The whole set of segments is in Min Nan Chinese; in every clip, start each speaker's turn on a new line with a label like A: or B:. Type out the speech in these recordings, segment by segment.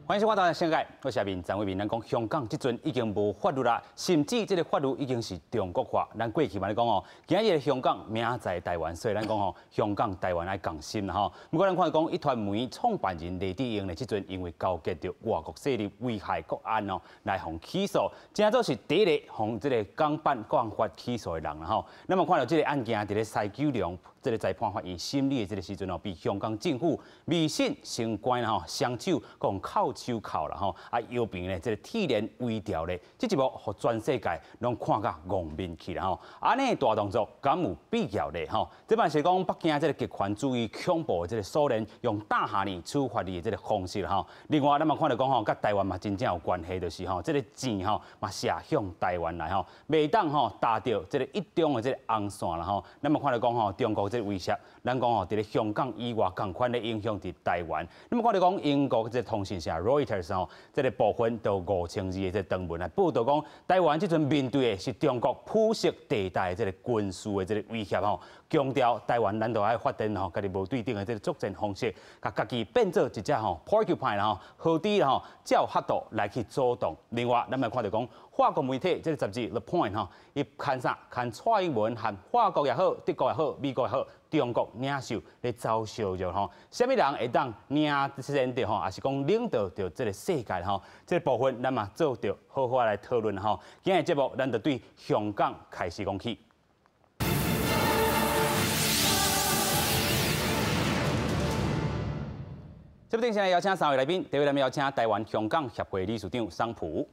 A: 歡迎收看《台灣世界》，我是阿明張偉明。咱講香港這陣已經無法律啦，甚至這个法律已經是中國化。咱過去嘛咧講哦，今日香港明仔載台灣，所以咱講吼，香港台灣愛共心啦吼。不過咱看講，壹傳媒創辦人黎智英呢，這陣因為勾結著外國勢力危害國安哦，來予起訴，這做是第一个予這个港版國安法起訴的人啦吼。咱嘛看著這个案件佇咧西九龍這个裁判法院審理的這个時陣哦，被香港政府迷信升官吼，雙手共銬手銬啦吼，啊，腰邊咧這个鐵鏈圍牢咧，這一幕予全世界攏看甲戇面去啦吼。按呢大動作敢有必要咧吼？這擺是講北京這个極權主義恐怖的這个蘇聯用大廈呢處罰你的這个方式吼。另外，咱嘛看著講吼，佮台灣嘛真正有關係，就是吼，這个箭吼嘛射向台灣來吼，袂當吼踏著這个一中的這个紅線啦吼。咱嘛看著講吼，中國這个威脅，咱講吼，佇咧香港以外仝款咧影響佇台灣。咱嘛看著講英國這个通訊社 Reuters 吼，這个部分都5000字的這个長文來報道講，台灣這陣面對的是中國灰色地帶的這个軍事的這个威脅吼，強調台灣咱都愛發展吼，家己無對等的這个作戰方式，共家己變做一隻吼 porcupine 吼，河豬吼，才有法度來去阻擋。另外，咱嘛看著講，法國媒體這个雜誌 Le Point 吼，伊刊啥？刊蔡英文和法國也好，德國也好，美國也好，中國領袖咧走燒肉吼，啥物人會當領先著吼，抑是講領導著這个世界吼？這个部分咱嘛做著好好來討論吼。今日節目，咱就對香港開始講起。這邊現在邀請三位來賓，第一位咱們邀請台灣香港協會理事長桑普。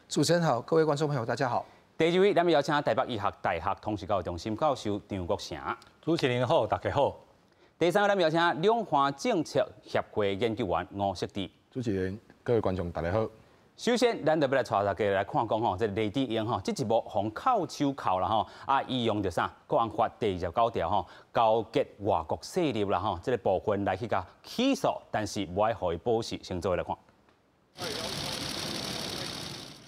B: 主持人好，各位觀眾朋友大家好。
A: 第二位，咱們邀請台北醫學大學通識教育中心教授張國成。
C: 主持人好，大家好。
A: 第三位，咱們邀請兩岸政策協會研究員吳錫志。
D: 主持人、各位觀眾大家好。
A: 首先，咱就欲來帶大家來看講吼，這个黎智英吼，這一幕予銬手銬啦吼，啊，伊用著啥？國安法第29條吼，勾結外國勢力啦吼，這个部分來去共起訴，但是無愛予伊保釋，先做伙來看。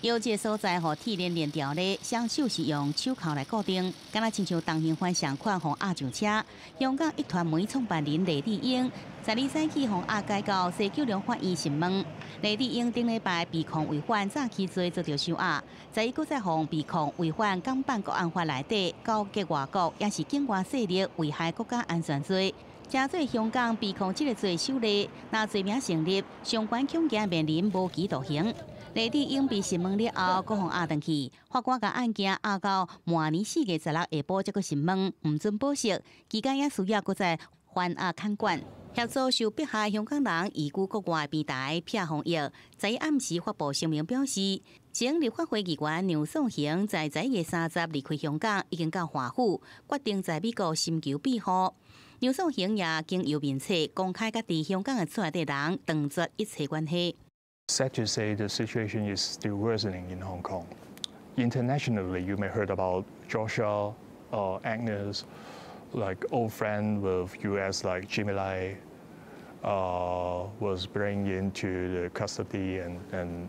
E: 腰這个所在，予鐵鏈連牢咧，雙手是用手銬來固定，敢若親像重刑犯仝款，予押上車。香港壹傳媒創辦人黎智英，十二早起予押解到西九龍法院審問。黎智英頂禮拜被控違反詐欺罪遭著收押，十一閣再予被控違反港版國安法內底勾結外國，抑是境外勢力危害國家安全罪。這做香港被控這个罪首例，若罪名成立，相關恐驚面臨無期徒刑。黎智英被審問了後，閣予押轉去，法官共案件押到明年4月16下晡才閣審問，毋准保釋，期間也需要閣再還押看管。協助受迫害香港人移居國外平台避風疫，昨暗時發布聲明表示，前立法會議員梁頌恆在11月30離開香港，已經到華府，決定在美國尋求庇護。梁頌恆也經由面冊公開佮佇香港的厝內底人斷絕一切關係。
F: Sad to say, the situation is still worsening in Hong Kong. Internationally, you may heard about Joshua, Agnes, like old friend with US like Jimmy Lai, was bring into the custody and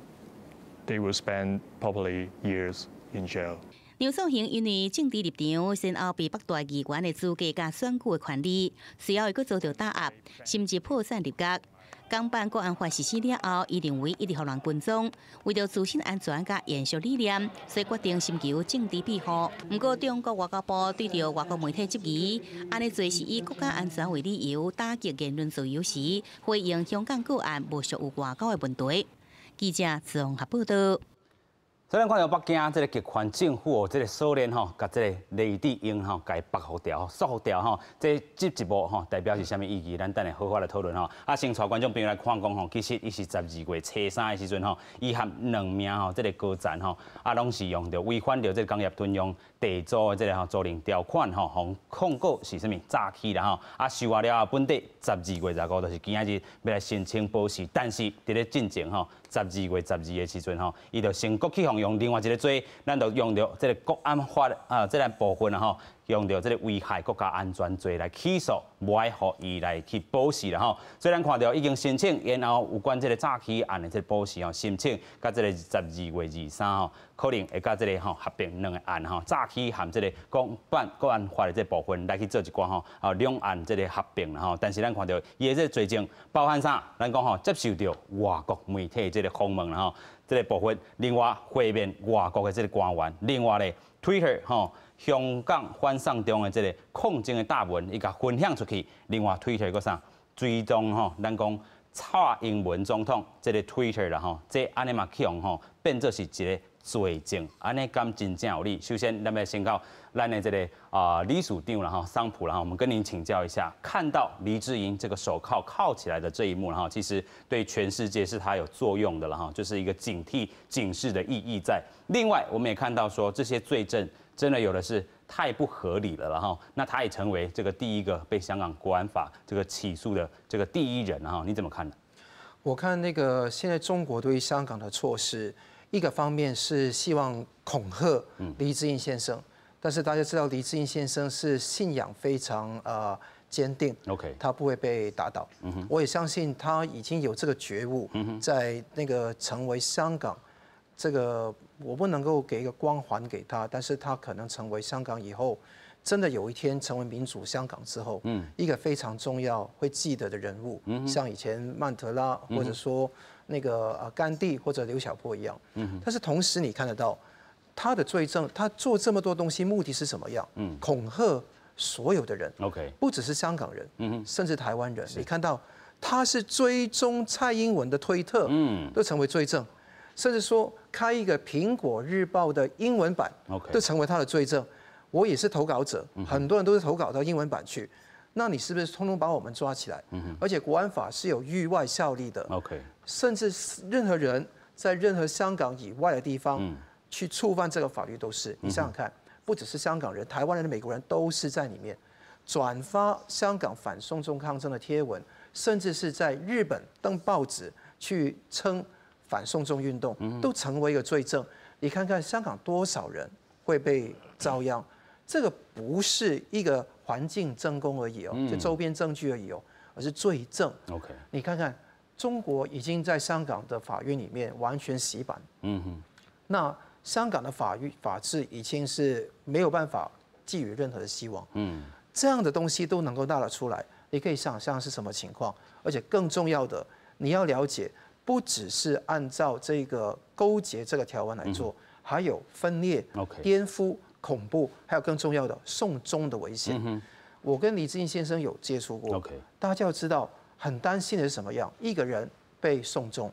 F: they will spend probably years in jail.
E: 梁頌恆因為政治立場，先後被剝奪議員的資格佮選舉的權利，隨後伊閣遭著打壓，甚至破產入獄。港版國安法實施了後，伊認為一直予人跟蹤，為著自身安全佮延續理念，所以決定尋求政治庇護。毋過，中國外交部對著外國媒體質疑，按呢做是以國家安全為理由打擊言論自由時，回應香港個案無屬於外交的問題。記者綜合報道。
A: 所以咱看著北京這个極權政府哦，這个鎖鏈吼，共這个黎智英吼，共伊縛縛牢、束縛牢吼，這這一幕吼，代表是啥物意義？咱等下好好來討論吼。啊，先帶觀眾朋友來看講吼，其實伊是12月初3的時陣吼，伊和兩名吼，這个高層吼，啊，攏是用著違反著這个工業屯用地租的這个吼租賃條款吼，予控告是啥物詐欺啦吼。啊，收押了後，本底12月25，就是今仔日欲來申請保釋，但是佇咧進前吼，12月12的時陣吼，伊就先閣去予用另外一个罪，咱就用著這个國安法啊，這个部分啊吼，用著這个危害國家安全罪來起訴，無愛予伊來去保釋啦吼。所以咱看著已經申請，然後有關這个詐欺案的這个保釋吼，申請佮這个12月23吼，可能會佮這个吼合併兩个案吼，詐欺和這个港版國安法的這个部分來去做一寡吼，啊兩案這个合併啦吼。但是咱看著伊的這个罪證包含啥？咱講吼接受著外國媒體這个訪問啦吼，這个部分，另外會面外國的這个官員，另外咧 Twitter 吼，香港反送中的這个抗爭的貼文，伊共分享出去。另外，Twitter 閣啥追蹤吼，咱講蔡英文總統這个 Twitter 啦吼，這按呢嘛去予吼變做是一个罪證，按呢敢真正有理？首先，咱欲先到咱的這个啊理事長啦吼，桑普啦吼，我們跟您請教一下，看到黎智英這個手銬銬起來的這一幕哈，其實對全世界是它有作用的了哈，就是一個警惕、警示的意義在。另外，我們也看到說這些罪證真的有的是太不合理了了哈，那他也成為這個第一個被香港國安法這個起訴的這個第一人哈，你怎麼看呢？
B: 我看那個現在中國對於香港的措施，一個方面是希望恐嚇黎智英先生，但是大家知道黎智英先生是信仰非常堅定他不會被打倒。我也相信他已經有這個覺悟，在那個成為香港這個，我不能夠給一個光環給他，但是他可能成為香港以後真的有一天成為民主香港之後，一個非常重要會記得的人物，像以前曼德拉或者說那個甘地或者劉曉波一樣。但是同時你看得到他的罪證，他做這麼多東西目的是什麼樣？恐嚇所有的人不只是香港人，甚至台灣人。你看到他是追蹤蔡英文的推特，都成為罪證，甚至說開一個蘋果日報的英文版，都成為他的罪證。我也是投稿者，很多人都是投稿到英文版去。那你是不是通通把我們抓起來？而且國安法是有域外效力的甚至任何人在任何香港以外的地方去觸犯這個法律都是。你想想看，不只是香港人、台灣人、美國人都是在裡面轉發香港反送中抗爭的貼文，甚至是在日本登報紙去稱反送中運動，都成為一個罪證。你看看香港多少人會被遭殃？這個不是一個環境證供而已哦，就周邊證據而已哦，而是罪證。 你看看中國已經在香港的法院裡面完全洗版。那香港的法律法治已經是沒有辦法寄予任何的希望。這樣的東西都能夠拿得出來，你可以想象是什麼情況。而且更重要的，你要了解，不只是按照這個勾結這個條文來做，還有分裂、顛覆、恐怖，還有更重要的送中的危險。我跟黎智英先生有接觸過。大家要知道，很擔心的是什麼樣？一個人被送中，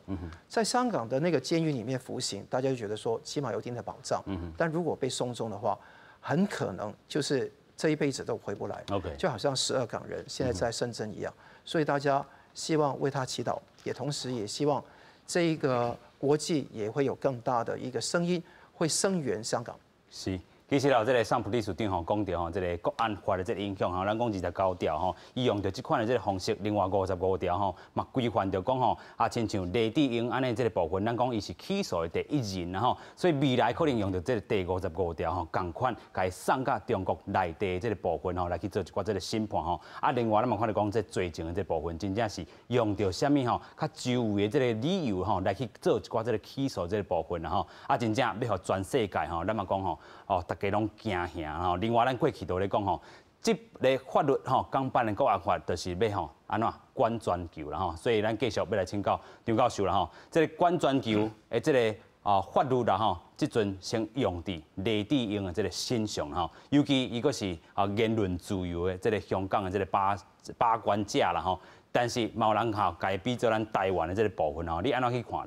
B: 在香港的那個監獄裡面服刑，大家就覺得說起碼有一定的保障。但如果被送中的話，很可能就是這一輩子都回不來。 就好像12港人現在在深圳一樣。所以大家希望為他祈禱，也同時也希望這一個國際也會有更大的一個聲音，會聲援香港。
A: 是。其實啦，這个桑普理事長吼講著吼，這个國安法的這个影響吼，咱講29條吼，伊用著這款的這个方式，另外55條吼，嘛規範著講吼，啊，親像黎智英按呢這个部分，咱講伊是起訴的第一人啦吼，所以未來可能用著這个第55條吼，仝款共伊送到中國內地這个部分吼，來去做一寡這个審判吼。啊，另外咱嘛看著講這罪證的這部分，真正是用著啥物吼，較周圍的這个理由吼，來去做一寡這个起訴這个部分啦吼。啊，真正欲予全世界吼，咱嘛講吼，哦，逐家攏驚嚇吼。另外，咱過去都咧講吼，這个法律吼，港版的國安法就是欲吼按怎管全球啦吼。所以咱繼續欲來請教張教授啦吼。這个管全球的這个啊法律啦吼，這陣先用佇黎智英的這个身上吼，尤其伊閣是啊言論自由的這个香港的這个把關者啦吼。但是嘛有人吼，共伊比做咱台灣的這个部分吼，你按怎去看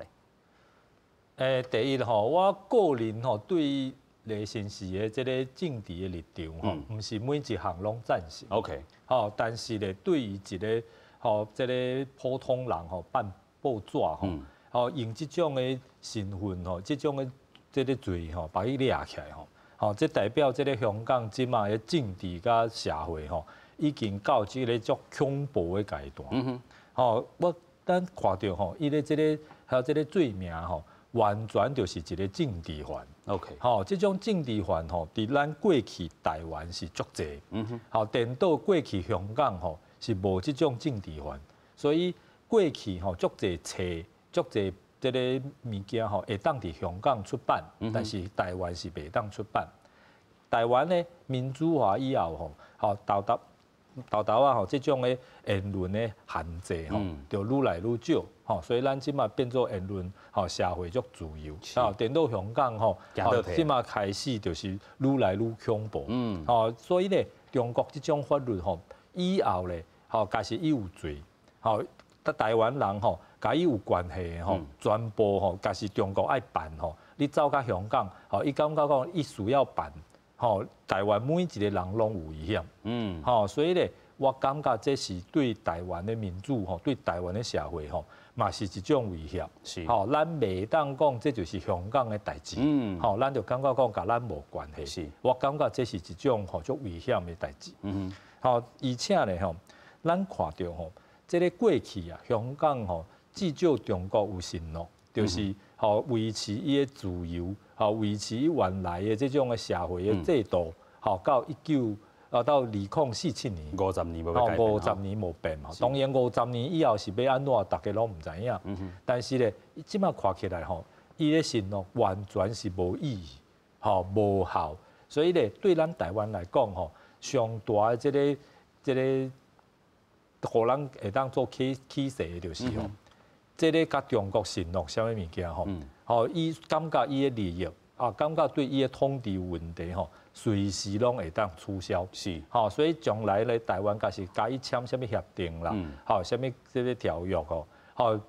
A: 咧？
C: 第一吼，我個人吼對黎紳士的這个政治的立場吼，毋是每一項攏贊成。 吼，但是咧，對於一个吼這个普通人吼辦報紙吼，吼用這種的身份吼，這種的這个罪吼，共伊掠起來吼，吼，這代表這个香港這馬的政治佮社會吼，已經到這个足恐怖的階段。吼，我咱看著吼，伊的這个還有這个罪名吼，完全就是一个政治犯。 吼，這種政治犯吼，佇咱過去台灣是足濟。吼，顛倒過去香港吼是無這種政治犯，所以過去吼足濟冊、足濟這个物件吼會當佇香港出版，但是台灣是袂當出版。台灣呢民主化以後吼，吼沓沓沓沓仔吼，這種的言論的限制吼，就愈來愈少吼，所以咱這馬變做言論吼社會足自由。啊，顛倒香港吼，這馬開始就是愈來愈恐怖。吼，所以咧，中國這種法律吼，以後咧，吼，假使伊有罪，吼，台灣人吼，佮伊有關係的吼，全部吼，假使中國愛辦吼，你走到香港，吼，伊感覺講伊需要辦。吼，台灣每一個人攏有危險，吼，所以咧，我感覺這是對台灣的民主吼，對台灣的社會吼，嘛是一種威脅。吼，咱袂當講這就是香港的代誌，吼，咱就感覺講佮咱無關係。我感覺這是一種吼足危險的代誌。吼，而且咧吼，咱看著吼，這个過去啊，香港吼，至少中國有承諾，就是吼維持伊的自由。吼，維持原來的這種的社會的制度，吼，到一九啊到2047年，50
A: 年無變，50
C: 年無變嘛。當然五十年以後是欲按怎，大家攏毋知影。但是咧，這馬看起來吼，伊的承諾完全是無意義，吼無效。所以咧，對咱台灣來講吼，上大的這个，予咱會當做啟示的就是吼，這个佮中國承諾啥物物件吼？吼，伊感覺伊的利益啊，感覺對伊的統治問題吼，隨時攏會當取消。吼，所以將來咧，台灣假使佮伊簽啥物協定啦，吼，啥物這个條約吼，吼，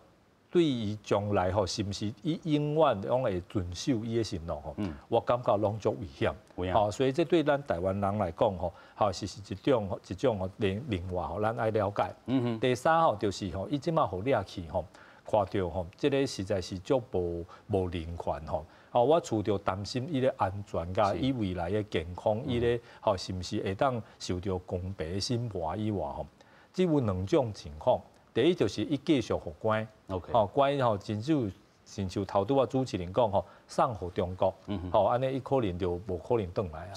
C: 對伊將來吼，是毋是伊永遠攏會遵守伊的承諾吼？我感覺攏足危險。吼，所以這對咱台灣人來講吼，吼是一種吼另外吼，咱愛了解。第三吼就是吼，伊這馬予掠去吼。看著吼，這个實在是足無人權吼。吼，我除著擔心伊的安全佮伊未來的健康，伊咧吼是毋是會當受著公平的審判以外吼，這有兩種情況。第一就是伊繼續予關，吼關吼，真少親像頭拄仔主持人講吼，送予中國，吼按呢伊可能就無可能轉來啊。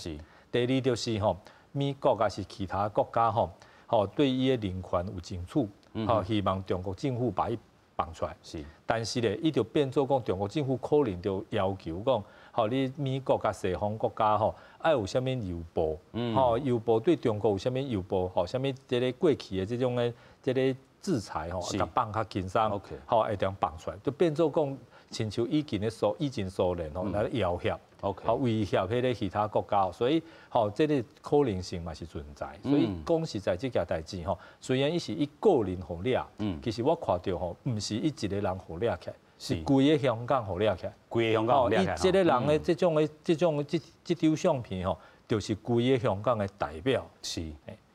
C: 第二就是吼，美國抑是其他國家吼，吼對伊的人權有爭取，吼希望中國政府把伊放出來。但是咧，伊就變做講中國政府可能就要求講，吼你美國佮西方國家吼，愛有啥物猶抱，吼猶抱對中國有啥物猶抱，吼啥物這个過去的這種的這个制裁吼，共放較輕鬆，吼會當放出來，就變做講親像以前蘇聯吼來要挾， 吼威脅彼个其他國家，所以吼這个可能性嘛是存在。所以講實在這件代誌吼，雖然伊是伊個人予掠，其實我看著吼，毋是伊一个人予掠起來，是規个香港予掠起來。
A: 規个香港予掠起來。
C: 伊這个人的這種的這張相片吼，就是規个香港的代表。
A: 是。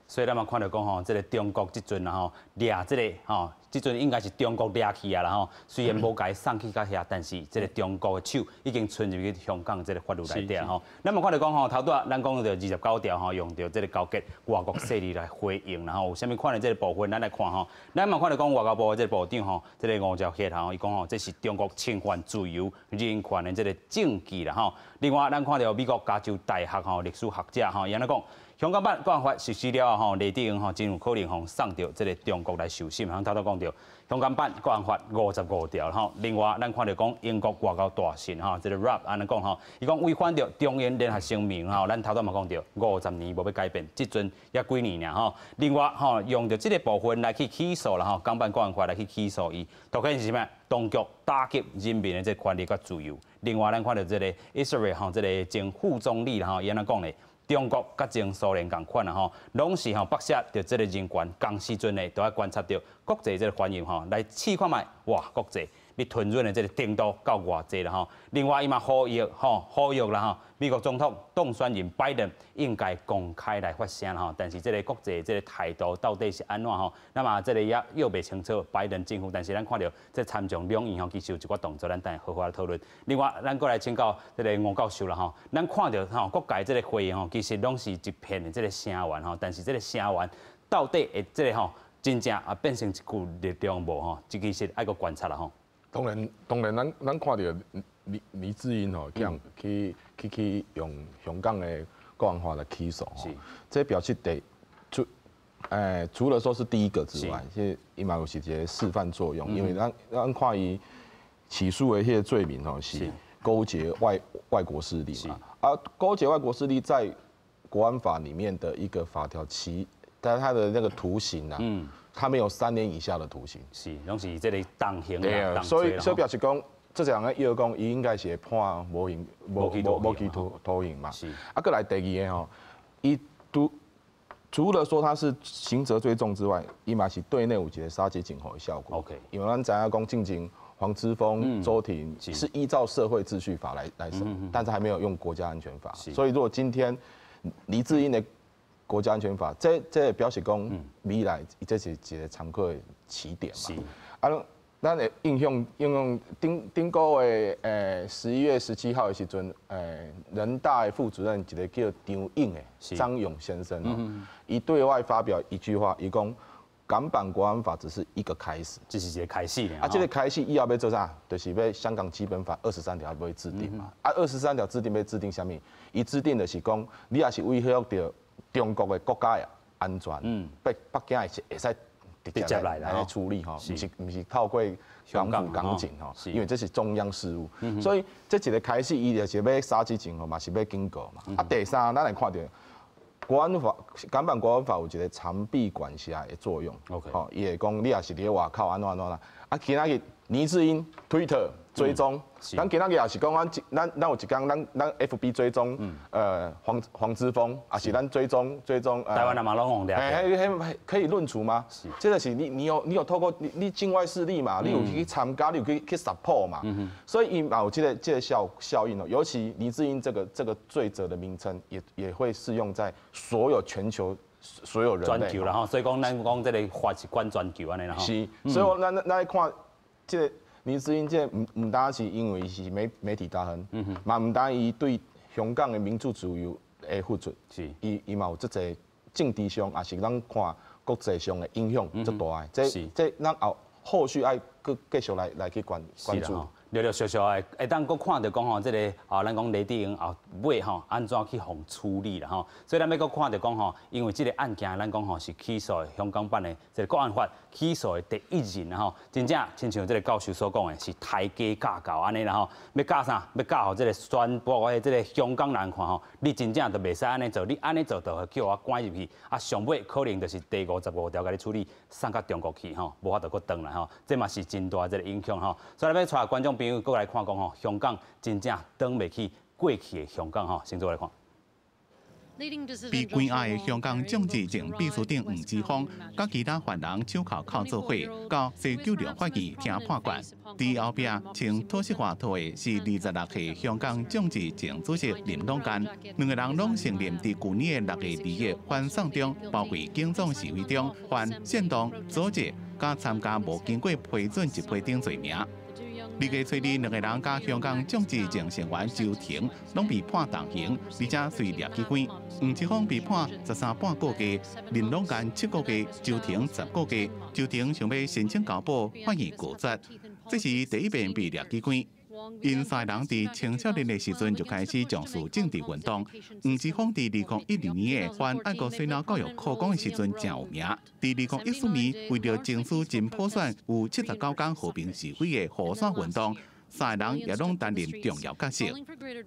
A: 所以咱嘛看著講吼，這个中國這陣啊吼掠這个吼，這陣應該是中國掠去啊啦吼。雖然無共伊送去到遐，但是這个中國的手已經伸入去香港這个法律內底吼。咱嘛看著講吼，頭拄仔咱講著29條吼，用著這个勾結外國勢力來回應，然後有啥物款的這个部分，咱來看吼。咱嘛看著講外交部的這个部長吼，這个吳釗燮吼，伊講吼，這是中國侵犯自由人權的這个證據啦吼。另外，咱看著美國加州大學吼歷史學者吼，伊按呢講？香港版國安法實施了後，黎智英吼真有可能予送著這个中國來受審。頭拄講著香港版國安法55條吼。另外，咱看著講英國外交大臣吼，這个 Raab 按呢講吼，伊講違反著中英聯合聲明吼，咱頭拄嘛講著50年無欲改變，這陣猶幾年爾吼。另外吼，用著這个部分來去起訴啦吼，港版國安法來去起訴伊，凸顯是啥物？當局打擊人民的這个權利佮自由。另外，咱看著這个 Israel 吼，這个前副總理吼，伊按呢講咧？中國佮前蘇聯仝款啊吼，攏是吼剝削著這个人權，仝時陣呢，都愛觀察著國際這个反應吼，來試看覓哇，國際你吞忍的這个程度夠偌濟啦吼。另外，伊嘛呼籲吼，呼籲啦吼，美國總統當選人拜登應該公開來發聲啦吼。但是這个國際這个態度到底是按怎吼？那麼這个也猶袂清楚拜登政府，但是咱看著這參眾兩院吼，其實有一寡動作，咱等下好好來討論。另外，咱閣來請教這个吳教授啦吼，咱看著吼各界這个回應吼，其實攏是一片的這个聲援吼，但是這个聲援到底會這个吼真正啊變成一股力量無吼？這其實愛閣觀察啦吼。
D: 當然，當然，咱看著黎智英吼，去用香港的國安法來起訴，這表示除了說是第一個之外，其實伊嘛有是一個示範作用，因為咱看伊起訴的彼個罪名吼是勾結外國勢力嘛，啊，勾結外國勢力在國安法裡面的一個法條，但是它的那個徒刑啊，他沒有3年以下的徒刑，
A: 是，攏是這個重刑。
D: 對啊，所以表示講，這個人伊講，伊應該是會判無刑無期徒刑嘛。啊，閣來第二个吼，伊都除了說他是刑責最重之外，伊嘛是對內有一個殺雞儆猴的效果。 因為咱知影講，進前黃之鋒、周庭是依照社會秩序法來審，但是還沒有用國家安全法。所以如果今天黎智英的國家安全法，這表示講未來這是一個參考的起點嘛。啊，咱會應用頂頂個月11月17號的時陣，人大的副主任一個叫張勇的張勇先生哦，伊對外發表一句話，伊講港版國安法只是一個開始，
A: 這是一個開始。
D: 啊，這個開始以後欲做啥？就是欲香港基本法二十三條欲制定嘛。啊，二十三條制定欲制定啥物？伊制定的是講，你若是威脅著中國的國家的安全，北京會使直接來處理吼，毋是透過港府港警吼，因為這是中央事務，所以這一個開始，伊就是欲殺雞儆猴嘛，是欲警告嘛。啊，第三，咱來看著國安法，港版國安法有一個長臂管轄的作用。 吼，伊會講你若是佇外口按怎按怎啦。啊，今仔日黎智英 Twitter 追蹤，咱今仔日也是講，咱有一工，咱 FB 追蹤，黃之鋒，也是咱追蹤。
A: 台灣人嘛攏予掠。
D: 欸，可以論處嗎？這個是你有透過你境外勢力嘛？你有去參加，你有去 support 嘛？所以伊嘛有這個效應哦。尤其黎智英這個罪責的名稱，也會適用在所有全球所有人。
A: 全球啦吼，所以講咱講這個法是管全球按呢啦吼。
D: 是，所以咱來看這個黎智英，這個毋單是因為是媒體大亨，嘛毋單伊對香港的民主自由的付出，伊嘛有這濟政治上，也是咱看國際上的影響足大的。這咱後續愛閣繼續來去關注。
A: 陸陸續續的會當閣看著講吼，這个啊，咱講黎智英後尾吼，按怎去予處理啦吼。所以咱欲閣看著講吼，因為這个案件，咱講吼是起訴香港版的這个國安法起訴的第一人啦吼。真正親像這个教授所講的，是刣雞教狗按呢啦吼。欲教啥？欲教予這个全部的這个香港人看吼，你真正就袂使按呢做，你按呢做就會叫我關入去。啊，上尾可能就是第55條共你處理，送到中國去吼，無法度閣轉來吼。這嘛是真大這个影響吼。所以咱欲帶觀眾朋友閣來看講吼，香港真正轉袂去過去的香港吼，先做來看。
G: 被關押的香港眾志前秘書長黃之鋒，佮其他犯人手銬銬做伙，到西九龍法院聽判決。佇後壁穿土色外套的是26歲香港眾志前主席林朗彥，兩个人攏承認佇舊年的6月2日反送中包圍警總示威中犯煽動、組織、佮參加無經過批准集會等罪名。2月初二，兩个人佮香港眾志前成員周庭攏被判重刑，而且隨掠去關。黃之鋒被判13.5個月，林朗彥7個月，周庭10個月。周庭想欲申請交保，法院拒絕。這是伊第一遍被掠去關。𪜶三个人佇青少年的時陣就開始從事政治運動。黃之鋒佇2012年的反愛國洗腦教育罷工的時陣誠有名。佇2014年為著爭取真普選，有79工和平示威的雨傘運動，三个人也攏擔任重要角色。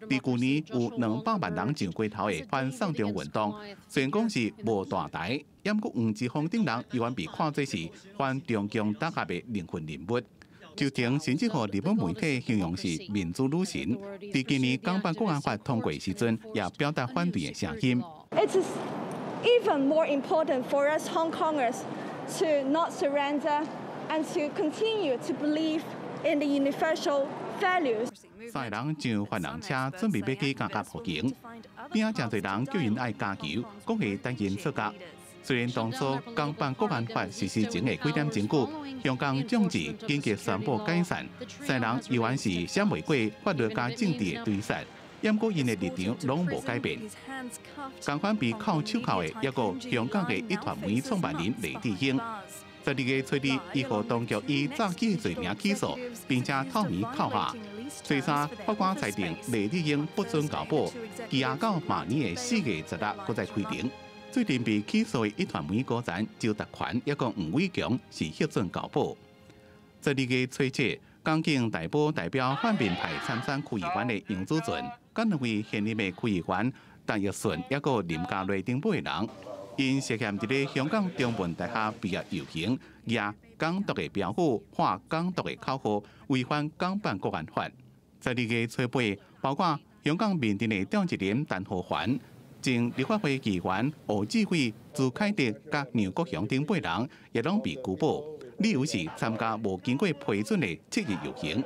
G: 佇舊年有200萬人上街頭的反送中運動，雖然講是無大台，毋過黃之鋒等人依然被看做是反中共打壓的靈魂人物。周庭甚至予日本媒體形容是民主女神。佇今年港版國安法通過時陣，也表達反對的聲音。
H: It is even more important for us Hong Kongers to not surrender and to continue to believe in the universal values.
G: 三个人上犯人車準備欲去監獄服刑，邊仔誠濟人叫𪜶愛加油，講會擔心出獄。雖然當初港版國安法實施前的幾點鐘久，香港眾志緊急宣布解散，三人依然是閃袂過法律佮政治的追殺，毋過𪜶的立場攏無改變。仝款被銬手銬的，抑閣香港的壹傳媒創辦人黎智英。12月初二，伊予當局以詐欺罪名起訴，並且透明扣押。初三，法官裁定黎智英不准交保，羈押到明年的4月16閣再開庭。最近被起訴的壹傳媒高層周達權，抑閣黃偉強是核准交保。12月初七，港警逮捕代表泛民派參選區議員的楊祖俊，佮兩位現任的區議員陳奕迅，抑閣林嘉麗等八人，𪜶涉嫌佇咧香港中文大學畢業遊行，舉港獨的標語，喊港獨的口號，違反港版國安法。12月初八，包括香港民陣的召集人陳浩桓、前立法會議員胡志偉、朱凱廸佮梁國雄等八人，也攏被拘捕，理由是參加無經過批准的七一遊行。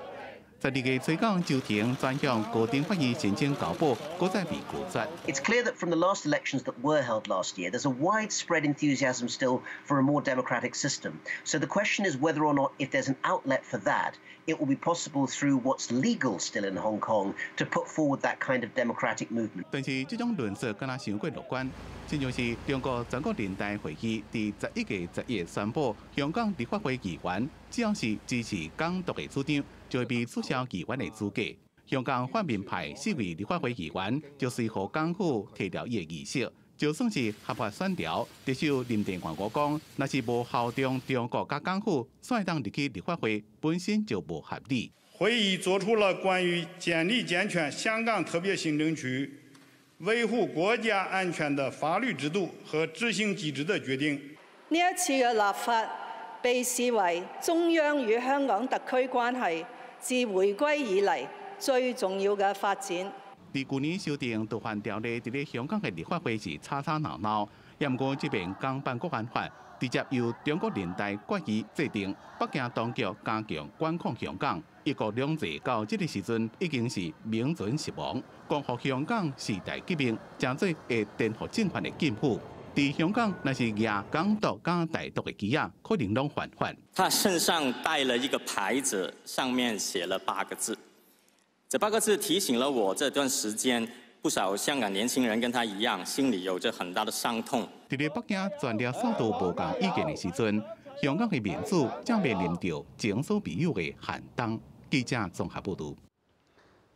G: 12月初九，周庭轉向高等法院申請交保，閣再被拒絕。
I: It's clear that from the last elections that were held last year, there's a widespread enthusiasm still for a more democratic system. So the question is whether or not, if there's an outlet for that, it will be possible through what's legal still in Hong Kong to put forward that kind of democratic movement.
G: 但是這種論述敢若傷過樂觀，親像是中國全國人大會議佇11月11日宣布，香港立法會議員只要是支持港獨的主張，就會被取消議員的資格。香港泛民派四位立法會議員就隨予港府提調伊的議席，就算是合法選調，特首林鄭月娥講，若是無效忠中國佮港府，會當入去立法會本身就無合理。
J: 會議作出了關於建立健全香港特別行政區維護國家安全的法律制度和執行機制的決定。
K: 呢一次嘅立法被視為中央與香港特區關係自回歸以嚟最重要嘅發展。
G: 佇舊年修訂逃犯條例，佇咧香港的立法會是吵吵鬧鬧，也毋過這遍港版國安法直接由中國人大決議制定，北京當局加強管控香港，一國兩制到這個時陣已經是名存實亡，光復香港時代革命，成做會顛覆政權的禁府。佇香港，若是舉港獨佮台獨的旗仔，可能攏犯法。
L: 他身上帶了一個牌子，上面寫了八個字。這八個字提醒了我，這段時間不少香港年輕人跟他一樣，心裡有着很大的傷痛。
G: 佇咧北京權力數度無仝意見的時陣，香港的民主正面臨著前所未有的寒冬。記者綜合報導。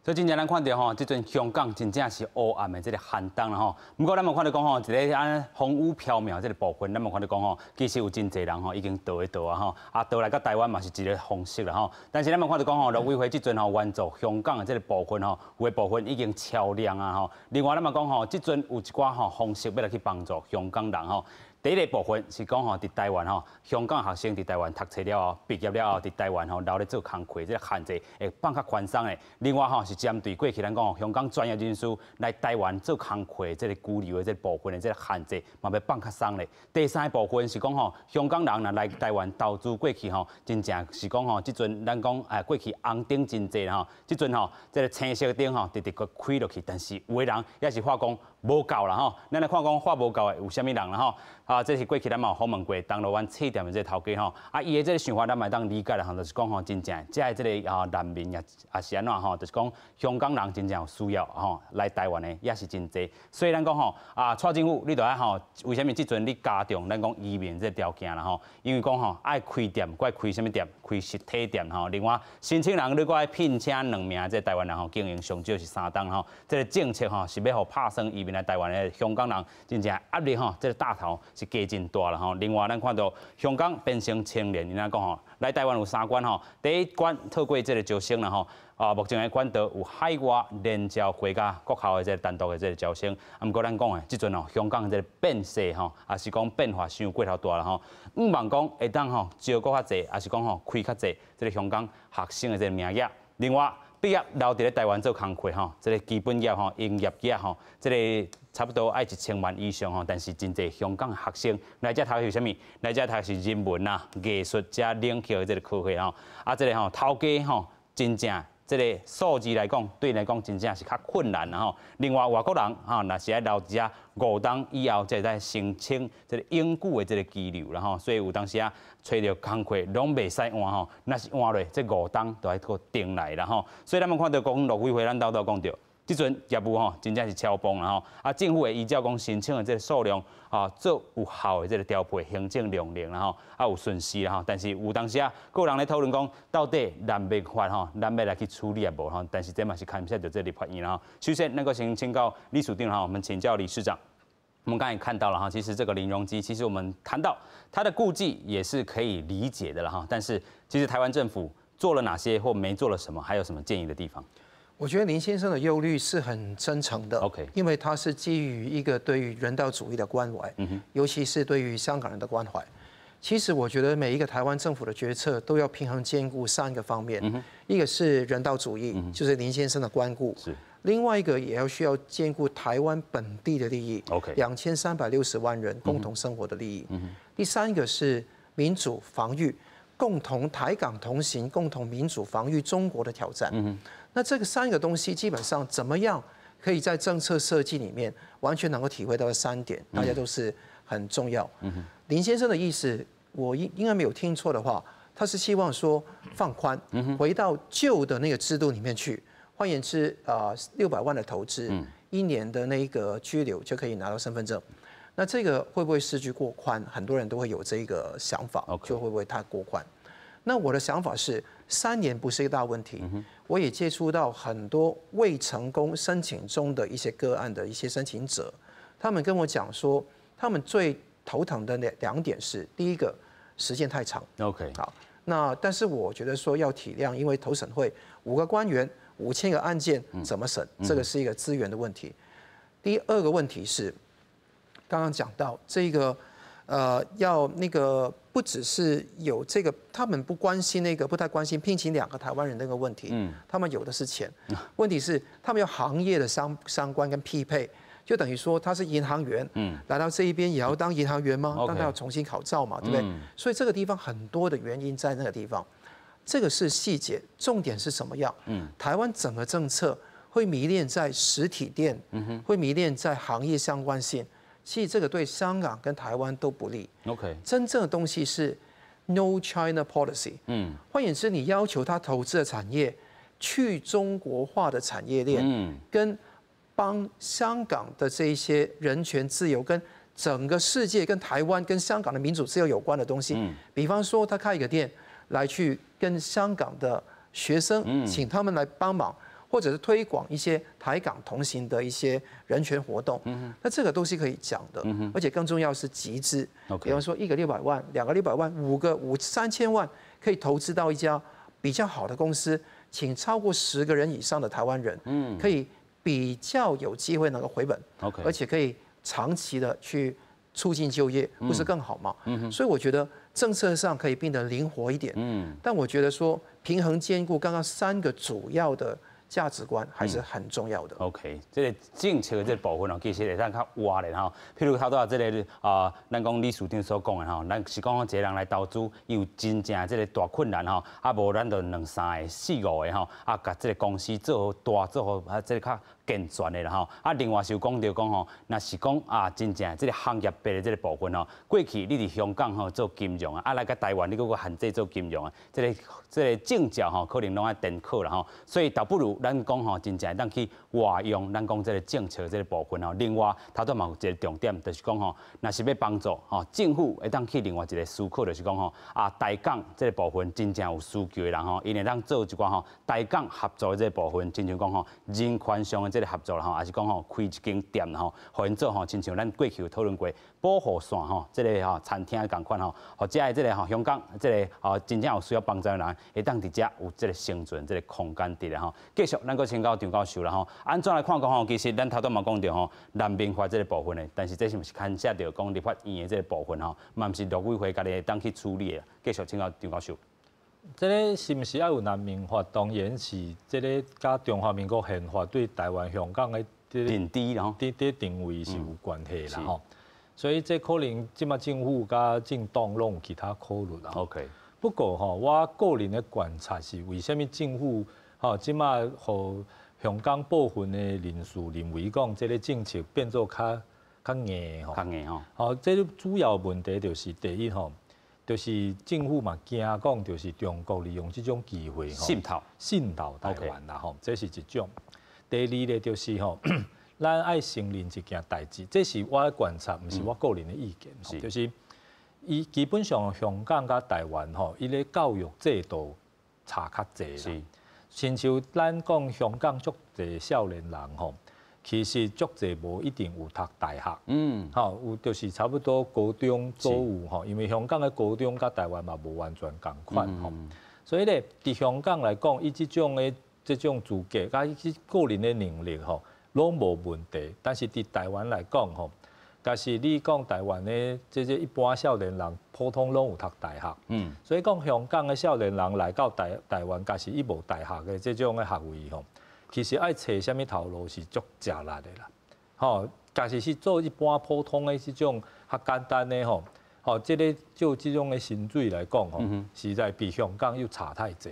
A: 所以真正咱看著吼，這陣香港真正是烏暗的這个寒冬啦吼。毋過咱嘛看著講吼，一个按呢風雨飄渺這个部分，咱嘛看著講吼，其實有真濟人吼已經逃的逃啊吼，啊逃來到台灣嘛是一个方式啦吼。但是咱嘛看著講吼，陸委會這陣吼援助香港的這个部分吼，有的部分已經超量啊吼。另外咱嘛講吼，這陣有一寡吼方式欲來去幫助香港人吼。第一个部分是講吼，佇台灣吼，香港學生佇台灣讀冊了後，畢業了後，佇台灣吼留咧做工課，這个限制會放較寬鬆的。另外吼，是針對過去咱講香港專業人士來台灣做工課這个居留的這个部分的這个限制，嘛欲放較鬆咧。第三个部分是講吼，香港人若來台灣投資過去吼，真正是講吼，這陣咱講過去紅燈真濟吼，這陣吼這个青色燈吼，直直閣開落去，但是有的人也是發講無夠啦吼。咱來看講發無夠的有啥物人啦吼？啊，這是過去咱嘛有訪問過銅鑼灣書店的這個頭家吼，啊，伊的這个想法咱嘛會當理解啦吼，就是講吼，真正這的這个啊難民也也是按怎吼，就是講香港人真正有需要吼來台灣的也是真濟，所以咱講吼啊，蔡政府你著愛吼，為啥物這陣你加重咱講移民這个條件啦吼？因為講吼愛開店，閣愛開啥物店？開實體店吼。另外，申請人你閣愛聘請兩名這個台灣人吼，經營上少是三冬吼。這个政策吼是欲予拍算移民來台灣的香港人，真正壓力吼，這个大頭是加真大啦吼。另外，咱看到香港變成青年，𪜶講吼，來台灣有三關吼，第一關透過這个招生啦吼，啊，目前的管道有海外聯招會佮國校的這个單獨的這个招生。啊，毋過咱講的，這陣吼香港這个變勢吼，也是講變化傷過頭大啦吼。向望講會當吼招閣較濟，也是講吼開較濟這个香港學生的這个名額。另外，畢業留佇咧台灣做工課吼，這个基本業吼，營業額吼，這个差不多愛1000萬以上吼。但是真濟香港學生來遮讀是啥物？來遮讀是人文啊、藝術加冷氣的這个科系吼。啊，這个吼頭家吼，真正這个數字來講，對𪜶來講真正是較困難啦吼。另外，外國人吼，若是愛留佇遮5冬以後，才會使申請這个永久的這个居留啦吼。所以有當時啊，揣著工課攏袂使換吼，若是換落這五冬就愛閣重來啦吼。所以咱們看著講陸委會，咱兜兜講著。這陣業務吼真正是超崩啦吼，啊政府會依照講申請的這個數量啊做有效的這個調配行政量能啦吼，啊有損失啦吼，但是有當時啊，閣有人咧討論講到底難民法吼，咱欲來去處理抑無吼，但是這嘛是牽涉著這立法院啦吼。首先，咱閣先請教理事長哈，我們請教理事長。我們剛才看到了哈，其實這個林榮基，其實我們談到他的顧忌也是可以理解的了哈。但是其實台灣政府做了哪些或沒做了什麼，還有什麼建議的地方？
B: 我覺得林先生的憂慮是很真誠的因為他是基於一個對於人道主義的關懷，尤其是對於香港人的關懷。其實我覺得每一個台灣政府的決策都要平衡兼顧三個方面，一個是人道主義，就是林先生的關顧，另外一個也要需要兼顧台灣本地的利益2360萬人共同生活的利益。第三個是民主防禦，共同台港同行，共同民主防禦中國的挑戰。那這個三個東西基本上怎麼樣可以在政策設計裡面完全能夠體會到這三點，大家都是很重要。林先生的意思，我應該沒有聽錯的話，他是希望說放寬，回到舊的那個制度裡面去。換言之，啊，600萬的投資，一年的那個居留就可以拿到身份證。那這個會不會失之過寬？很多人都會有這個想法，就會不會太過寬？那我的想法是，3年不是一個大問題。我也接觸到很多未成功申請中的一些個案的一些申請者，他們跟我講說，他們最頭疼的兩點是，第一個時間太長。 好，那但是我覺得說要體諒，因為投審會五個官員5000個案件怎麼審，這個是一個資源的問題。第二個問題是，剛剛講到這個，要那個不只是有這個，他們不關心那個，不太關心聘請兩個台灣人那個問題。他們有的是錢，問題是他們有行業的相關跟匹配，就等於說他是銀行員，來到這一邊也要當銀行員嗎？當他要重新考照嘛，對不對？所以這個地方很多的原因在那個地方，這個是細節，重點是什麼樣？台灣整個政策會迷戀在實體店，會迷戀在行業相關性。其實這個對香港跟台灣都不利。 真正的東西是 No China Policy。換言之，你要求他投資的產業去中國化的產業鏈，跟幫香港的這一些人權自由、跟整個世界、跟台灣、跟香港的民主自由有關的東西。比方說，他開一個店來去跟香港的學生，請他們來幫忙。或者是推廣一些台港同行的一些人權活動，那這個都是可以講的，而且更重要是集資。比方說一個600萬，兩個六百萬，五個3000萬，可以投資到一家比較好的公司，請超過10個人以上的台灣人，可以比較有機會能夠回本，而且可以長期的去促進就業，不是更好嗎？所以我覺得政策上可以變得靈活一點，但我覺得說平衡兼顧剛剛三個主要的價值觀還是很重要的。
A: OK，這個政策的這個部分哦，其實會當較活咧吼。譬如頭拄仔這個啊，咱講理事長所講的吼，咱是講一個人來投資，伊有真正這個大困難吼，啊無咱就兩三個、四五個吼，啊，共這個公司做予大，做予啊這個較健全的啦吼。啊，另外是有講著講吼，若是講啊，真正這個行業別的這個部分吼，過去你佇香港吼做金融啊，啊來到台灣你閣閣限制做金融啊，這個證照吼可能攏愛重考啦吼，所以倒不如咱講吼，真正會當去活用咱講這個政策這個部分吼。另外，頭拄嘛有一個重點，就是講吼，若是欲幫助吼政府會當去另外一個思考，就是講吼啊，台港這個部分真正有需求的人吼，𪜶會當做一寡吼台港合作的這個部分，親像講吼人權上的這個合作啦吼，抑是講吼開一間店吼，予𪜶做吼，親像咱過去有討論過保護傘吼，這個吼餐廳仝款吼，予遮的這個吼香港這個吼真正有需要幫助的人，會當佇遮有這個生存這個空間佇咧吼。繼續，咱閣請教張教授啦吼，按怎來看講吼？其實咱頭拄嘛講著吼，難民法這個部分的，但是這是毋是牽涉著講立法院的這個部分吼，嘛毋是陸委會家己會當去處理的。繼續請教張教授。
C: 這個是毋是愛有難民法？當然是這個佮中華民國憲法對台灣、香港的
A: 認知吼，
C: 這定位是有關係啦吼。所以這可能這馬政府佮政黨攏有其他考慮啦。 不過吼，我個人的觀察是，為啥物政府吼這馬予香港部分的人士認為講這個政策變做較硬吼？
A: 較硬吼。
C: 吼，這個主要問題就是第一吼，就是政府嘛驚講，就是中國利用這種機會
A: 吼滲透
C: 滲透台灣啦吼，這是一種。第第二咧就是吼，咱愛承認一件代誌，這是我的觀察，毋是我個人的意見，就是伊基本上香港佮台灣吼，伊个教育制度差較濟啦。親像咱講香港足濟少年人吼，其實足濟無一定有讀大學，吼有就是差不多高中左右吼，因為香港的高中佮台灣嘛無完全仝款吼，所以咧佇香港來講，伊這種的這種資格佮伊個人的能力吼，攏無問題。但是佇台灣來講吼，但是你講台灣的這這一般少年人，普通攏有讀大學，所以講香港的少年人來到台灣，假使伊無大學的這種的學位吼，其實愛揣啥物頭路是足食力的啦，吼，假使是做一般普通的這種較簡單的吼，吼，這个就這種的薪水來講吼，實在比香港又差太濟。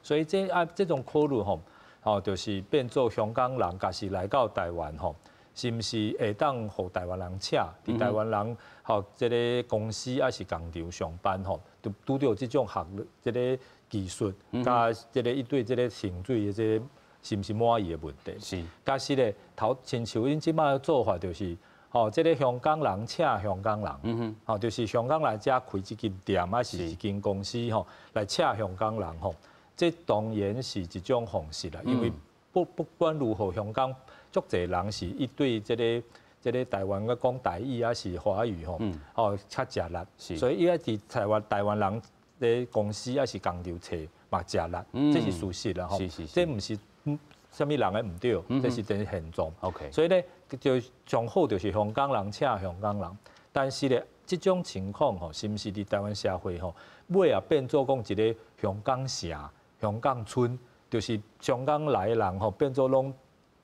C: 所以這啊這種考慮吼，吼，就是變做香港人，假使來到台灣吼，是毋是會當予台灣人請？佇台灣人吼，這个公司抑是工廠上班吼，就拄著這種學這个技術，佮這个伊對這个薪水的這个是毋是滿意的問題？假使咧，頭親像𪜶這擺做法就是，吼，這个香港人請香港人，吼，就是香港來遮開一間店，抑是一間公司吼，來請香港人吼，這當然是一種方式啦。因為不管如何，香港足濟人是伊對這个台灣嘅講台語抑是華語吼，吼較食力，所以伊愛佇台灣人的公司抑是工廠揣嘛食力，這是事實啦吼。這毋是啥物人的毋對，這是真現狀。 所以咧，就上好就是香港人請香港人，但是咧，這種情況吼，是毋是佇台灣社會吼，尾也變做講一个香港城、香港村，就是香港來的人吼，變做攏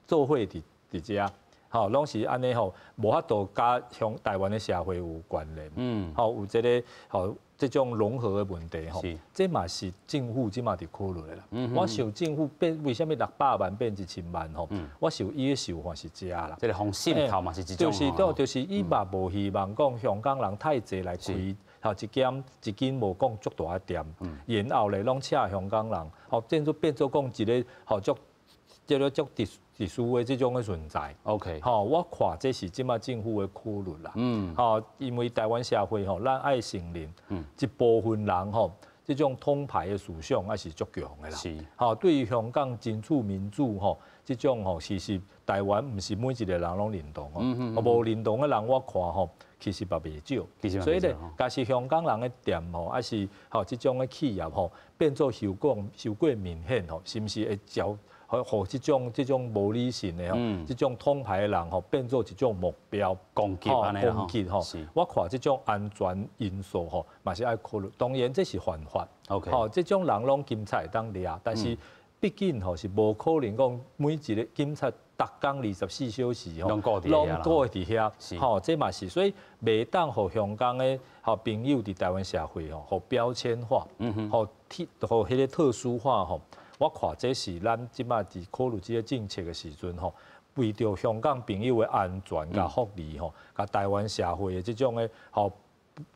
C: 做伙佇遮，吼，攏是按呢吼，無法度佮香台灣的社會有關聯，吼，有這个吼這種融合的問題吼，這嘛是政府這嘛佇考慮的啦。我想政府變為啥物600萬變1000萬吼？我想伊的想法是這啦。
A: 這个防滲透嘛是一種。
C: 就是對，就是伊嘛無希望講香港人太濟來開，吼一間一間無講足大的店，然後咧攏請香港人，吼變做講一个吼足這个足特殊的這種的存在。 吼，我看這是這馬政府的考慮啦。吼，因為台灣社會吼，咱愛承認，一部分人吼，這種統派的思想還是足強的啦。吼，對於香港爭取民主吼，這種吼，其實台灣毋是每一個人攏認同吼。無認同的人，我看吼，其實嘛袂少。所以咧，假使香港人的店吼，抑是吼這種的企業吼，變做傷過明顯吼，是毋是會招？予這種無理性的吼，這種統派的人吼，變做一種目標
A: 攻擊
C: 攻擊吼。我看這種安全因素吼，嘛是愛考慮。當然這是犯法。 吼，這種人攏警察會當掠，但是畢竟吼是無可能講每一个警察逐工24小時吼，
A: 攏
C: 顧佇遐。吼，這嘛是，所以袂當予香港的好朋友佇台灣社會吼，予標籤化，予予彼个特殊化吼。我看這是咱這擺佇考慮這个政策的時陣吼，為著香港朋友的安全佮福利吼，佮台灣社會的這種的吼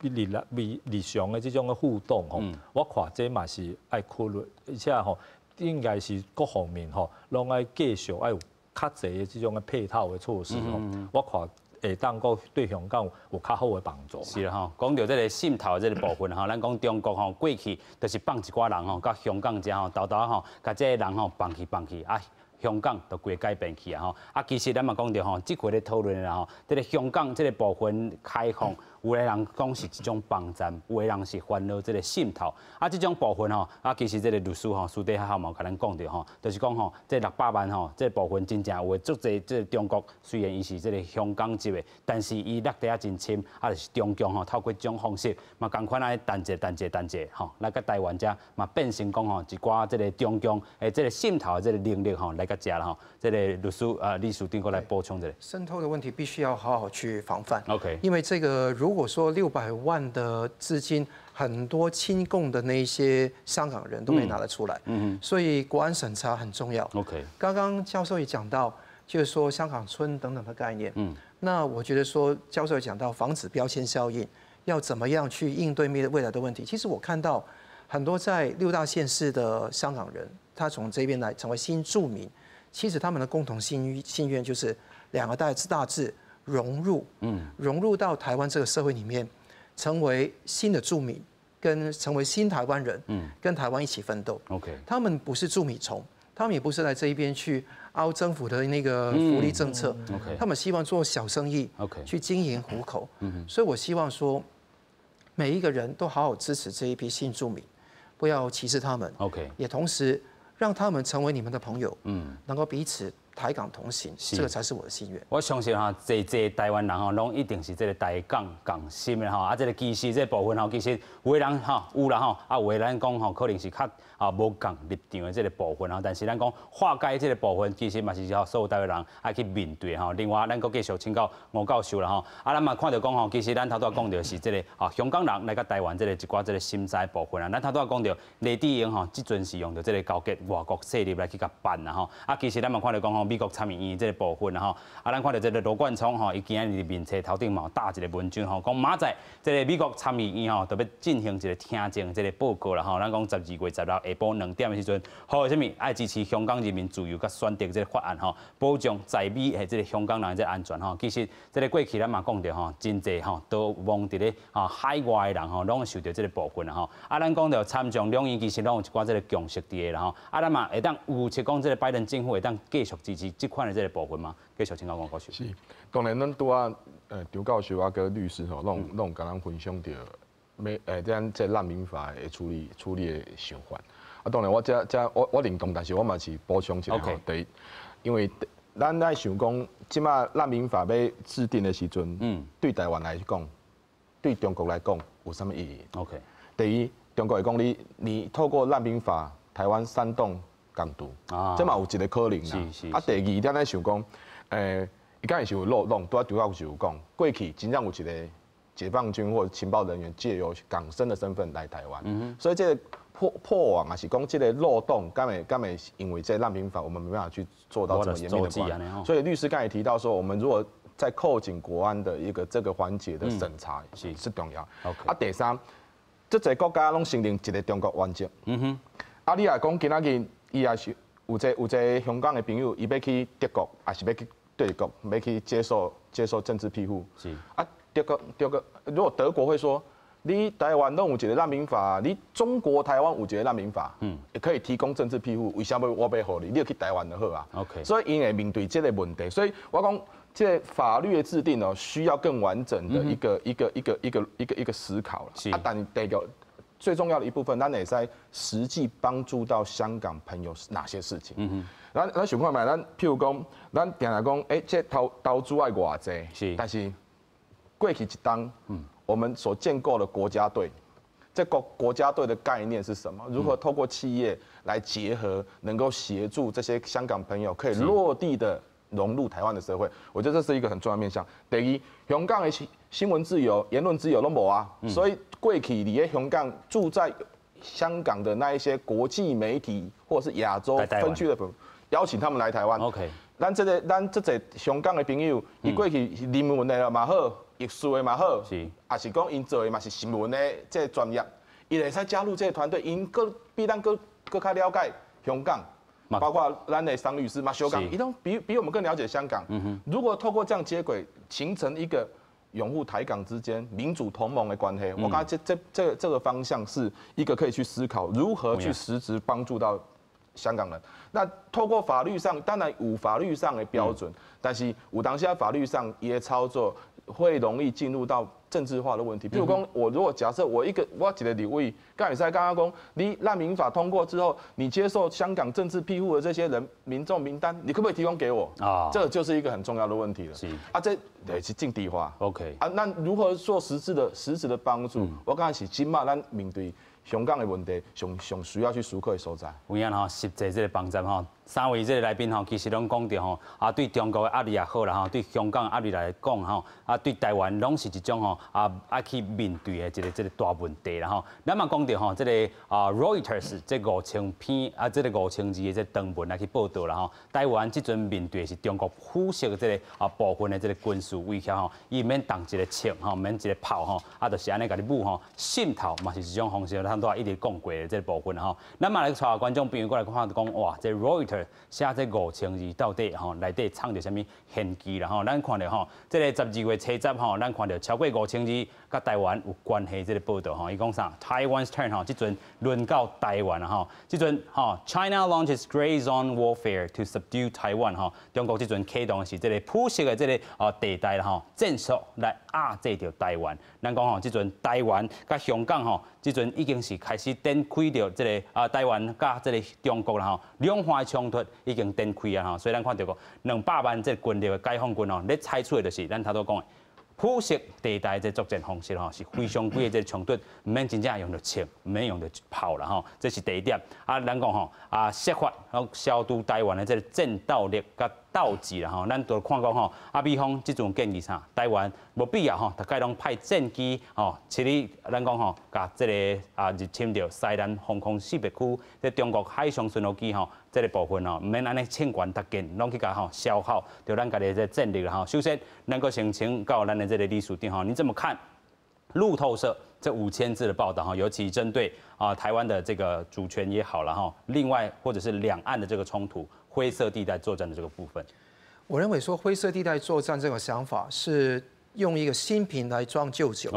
C: 日日日常的這種的互動吼，我看這嘛是愛考慮，而且吼應該是各方面吼攏愛繼續愛有較濟的這種的配套的措施吼，我看會當閣對香港有較好的幫助。
A: 是啦吼，講著這个滲透的這个部分吼，咱講中國吼過去就是放一寡人吼，到香港遮吼，沓沓吼，共這个人吼放去放去啊。香港就規改變去啊吼！啊，其實咱嘛講著吼，這回咧討論啦吼，這个香港這个部分開放，有的人講是一種幫贊，有的人是煩惱這个滲透。啊，這種部分吼，啊，其實這个律師吼，私底下嘛有共咱講著吼，就是講吼，這600萬吼，這个部分真正有的足濟，這个中國雖然伊是這个香港籍的，但是伊落地啊真深，啊，就是中共吼透過這種方式，嘛仝款按呢趁者趁者趁者吼，來佮台灣遮嘛變成講吼一寡這个中共的這个滲透的這个能力吼來佮遮啦吼，這个律師啊，李署長閣來補充一下。
B: 滲透的問題必須要好好去防範。
A: 因
B: 為這個如果說600萬的資金，很多親共的那些香港人都可以拿得出來。所以國安審查很重要。 剛剛教授也講到，就是說香港村等等的概念。那我覺得說教授也講到防止標籤效應，要怎麼樣去應對未來的問題。其實我看到很多在六大縣市的香港人，他從這邊來成為新住民。其实他们的共同心愿就是两个大致融入，融入到台湾这个社会里面，成为新的住民，跟成为新台湾人，跟台湾一起奋斗。 他们不是蛀米虫，他们也不是来这一边去凹政府的那个福利政策。他们希望做小生意去经营糊口。所以我希望说，每一个人都好好支持这一批新住民，不要歧视他们。 也同时让他们成为你们的朋友，能够彼此台港同行，這個才是我的心願。
A: 我相信吼，濟濟台灣人吼，攏一定是這個台港仝心的吼。啊，這個其實這個部分吼，其實有的人吼有啦吼，啊有的咱講吼，可能是較啊無仝立場的這個部分吼。但是咱講化解這個部分，其實嘛是吼所有台灣人愛去面對吼。另外，咱閣繼續請教吳教授啦吼。啊，咱嘛看著講吼，其實咱頭拄仔講著是這個啊香港人來到台灣這個一寡這個審查部分啊。咱頭拄仔講著黎智英吼，這陣是用著這個勾結外國勢力來去共辦啦吼。啊，其實咱嘛看著講吼，美國參議院這個部分啦吼，啊，咱看著這個羅冠聰吼，伊今仔日面冊頭頂嘛有貼一個文章吼，講明仔載這個美國參議院吼，著欲進行一個聽證這個報告啦吼。咱講12月16下晡2點的時陣，呼籲啥物愛支持香港人民自由佮選擇這個法案吼，保障在美的這個香港人的這個安全吼。其實這個過去咱嘛講著吼，真濟吼都亡佇咧吼海外的人吼，攏會受著這個部分啦吼。啊，咱講著參眾兩院其實攏有一寡這個共識佇个啦吼。啊，咱嘛會當預測講這個拜登政府會當繼續支持這款的這個部分嗎？繼續請教王教授。
D: 是，當然咱拄仔張教授啊，佮律師吼，攏攏共咱分享著欲這這難民法的處理的想法。啊，當然我這這我我認同，但是我嘛是補充一下吼。第一，因為咱愛想講，這馬難民法欲制定的時陣，對台灣來講，對中國來講有啥物意義第一，中國會講你你透過難民法，台灣煽動港獨，這嘛有一個可能啦。啊，第二，咱愛想講，伊敢會是有漏洞，拄仔張教授有講，過去真正有一個解放軍或情報人員借由港生的身份來台灣，所以這個破網啊，是講這個漏洞，敢會因為這個難民法，我們沒辦法去做到這麼嚴密的管。所以律師剛才提到說，我們如果在扣緊國安的一個這個環節的審查是重要。啊，第三，這濟國家攏承認一個中國原則。啊，你若講今仔日伊也是有一個香港的朋友，伊欲去德國，抑是欲去對國，欲去接受政治庇護。啊，德國，如果德國會說，你台灣攏有一個難民法，你中國台灣有一個難民法，也可以提供政治庇護，為啥物我欲予你？你就去台灣就好啊。 所以𪜶會面對這個問題，所以我講這個法律的制定哦，需要更完整的一個思考了。啊，但第二個最重要的一部分，咱會使實際幫助到香港朋友哪些事情？咱想看覓，咱譬如講，咱定定講，欸，這投資愛偌濟，但是過去一冬，我們所建構的國家隊，這個國家隊的概念是什麼？如何透過企業來結合，能夠協助這些香港朋友可以落地的融入台灣的社會？我覺得這是一個很重要的面向。第二，香港的新聞自由、言論自由攏無啊，所以過去佇咧香港住在香港的那一些國際媒體或者是亞洲分區的朋友，邀請他們來台灣。 咱這個咱這濟香港的朋友，伊過去是人文的嘛好，藝術的嘛好，抑是講𪜶做的嘛是新聞的這個專業，伊會使加入這個團隊，𪜶閣比咱閣閣較了解香港，包括咱的桑律師嘛，香港，伊攏比我們更了解香港。如果透過這樣接軌，形成一個擁護台港之間民主同盟的關係，我感覺這個方向是一個可以去思考如何去實質幫助到香港人。那透過法律上，當然有法律上的標準，但是有當時法律上伊的操作會容易進入到政治化的問題。譬如講，我如果假設我一個立委，敢會使剛剛講，你難民法通過之後，你接受香港政治庇護的這些人民眾名單，你可不可以提供給我？啊，這就是一個很重要的問題了。啊，這也是政治化。 啊，那如何做實質的幫助？我感覺是這馬咱面對香港的問題，上上需要去思考的所在。
A: 有影吼，實際這個幫助吼，三位這個來賓吼，其實攏講著吼，啊對中國的壓力也好啦吼，對香港的壓力來講吼，啊對台灣攏是一種吼啊愛去面對的一個這個大問題啦吼。咱嘛講著吼，這個啊 Reuters 這5000篇啊，這個5000字的這長文來去報導啦吼。台灣這陣面對的是中國腐蝕這個啊部分的這個軍事威脅吼，伊毋免動一個槍吼，毋免一個炮吼，啊就是按呢共你武吼滲透嘛是一種方式，咱都一直講過的這個部分吼。咱嘛來帶觀眾朋友過來看，講哇，這 Reuters Earth，寫這5000字到底吼內底藏著啥物玄機啦吼？咱看著吼，這个12月七十吼，咱看著超過五千字佮台灣有關係這个報道吼，伊講啥？Taiwan's turn 吼，這陣輪到台灣啦吼，這陣吼 China launches Gray Zone warfare to subdue Taiwan 吼，中國這陣啟動的是這个灰色的這个地帶啦吼，戰術來壓制著台灣。咱講吼，這陣台灣佮香港吼，這陣已經是開始展開著這个台灣佮這个中國啦吼，兩岸的衝突已經展開啊吼，所以咱看著講200萬這個軍力的解放軍吼，咧採取的就是咱頭拄講的灰色地帶這作戰方式吼，是非常規的這個衝突，毋免真正用著槍，毋免用著炮啦吼，這是第一點。啊，咱講吼啊，設法消除台灣的這個戰鬥力佮鬥志啦吼，咱都看講吼，啊，美方這陣建議啥？台灣無必要吼，逐擺攏派戰機吼，設咧咱講吼，共這个入侵著西南防空識別區，這中國海上巡邏機吼，這个部分吼，毋免按呢銃拳逐件攏去共吼消耗，著咱家己的這個戰力啦吼。首先，咱閣先請教咱的這個理事長吼，你怎麼看路透社這5000字的報道哈？尤其針對台灣的這個主權也好了哈，另外或者是兩岸的這個衝突、灰色地帶作戰的這個部分。
B: 我認為說灰色地帶作戰這個想法是用一個新瓶來裝舊酒。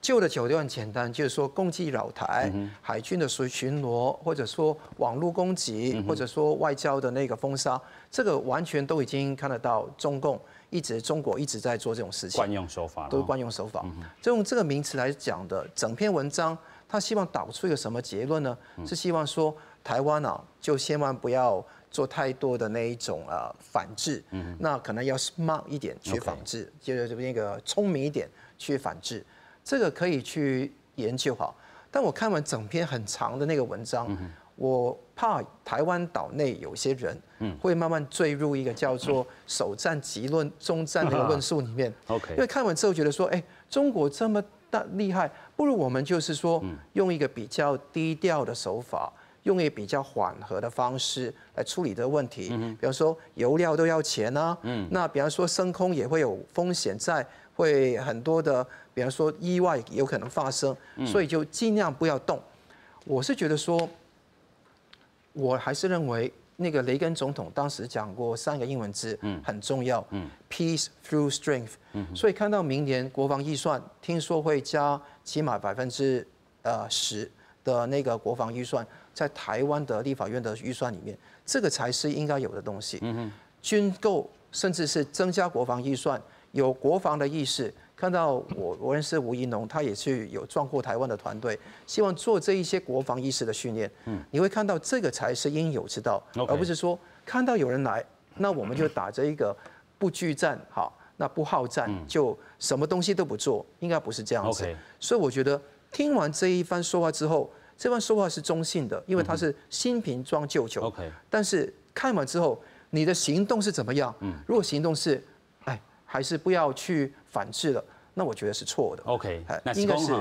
B: 舊的酒就很簡單，就是說攻擊擾台、海軍的巡邏，或者說網絡攻擊，或者說外交的那個封殺，這個完全都已經看得到，中共一直中國一直在做這種事情。
A: 慣用手法。
B: 都是慣用手法。就用這個名詞來講的，整篇文章，他希望導出一個什麼結論呢？是希望說台灣啊，就千萬不要做太多的那一種反制，那可能要 smart 一點去反制，就是那個聰明一點去反制。這個可以去研究好，但我看完整篇很長的那個文章，我怕台灣島內有些人會慢慢墜入一個叫做首戰即論終戰的論述裡面。 因為看完之後覺得說，哎，中國這麼大厲害，不如我們就是說用一個比較低調的手法，用一個比較緩和的方式來處理這個問題。比方說油料都要錢啊，那比方說升空也會有風險在，會很多的。比方說意外有可能發生，所以就盡量不要動。我是覺得說，我還是認為那個雷根總統當時講過三個英文字，很重要，peace through strength。所以看到明年國防預算，聽說會加起碼10%的那個國防預算，在台灣的立法院的預算裡面，這個才是應該有的東西。軍購甚至是增加國防預算，有國防的意識。看到我認識吳怡農，他也是有壯闊台灣的團隊，希望做這一些國防意識的訓練。你會看到這個才是應有之道，而不是說看到有人來，那我們就打着一個不懼戰，好，那不好戰，就什麼東西都不做，應該不是這樣子。所以我覺得聽完這一番說話之後，這番說話是中性的，因為它是新瓶裝舊酒。 但是看完之後，你的行動是怎麼樣？如果行動是，哎，還是不要去反制了，那我覺得是錯的。
A: 那應該是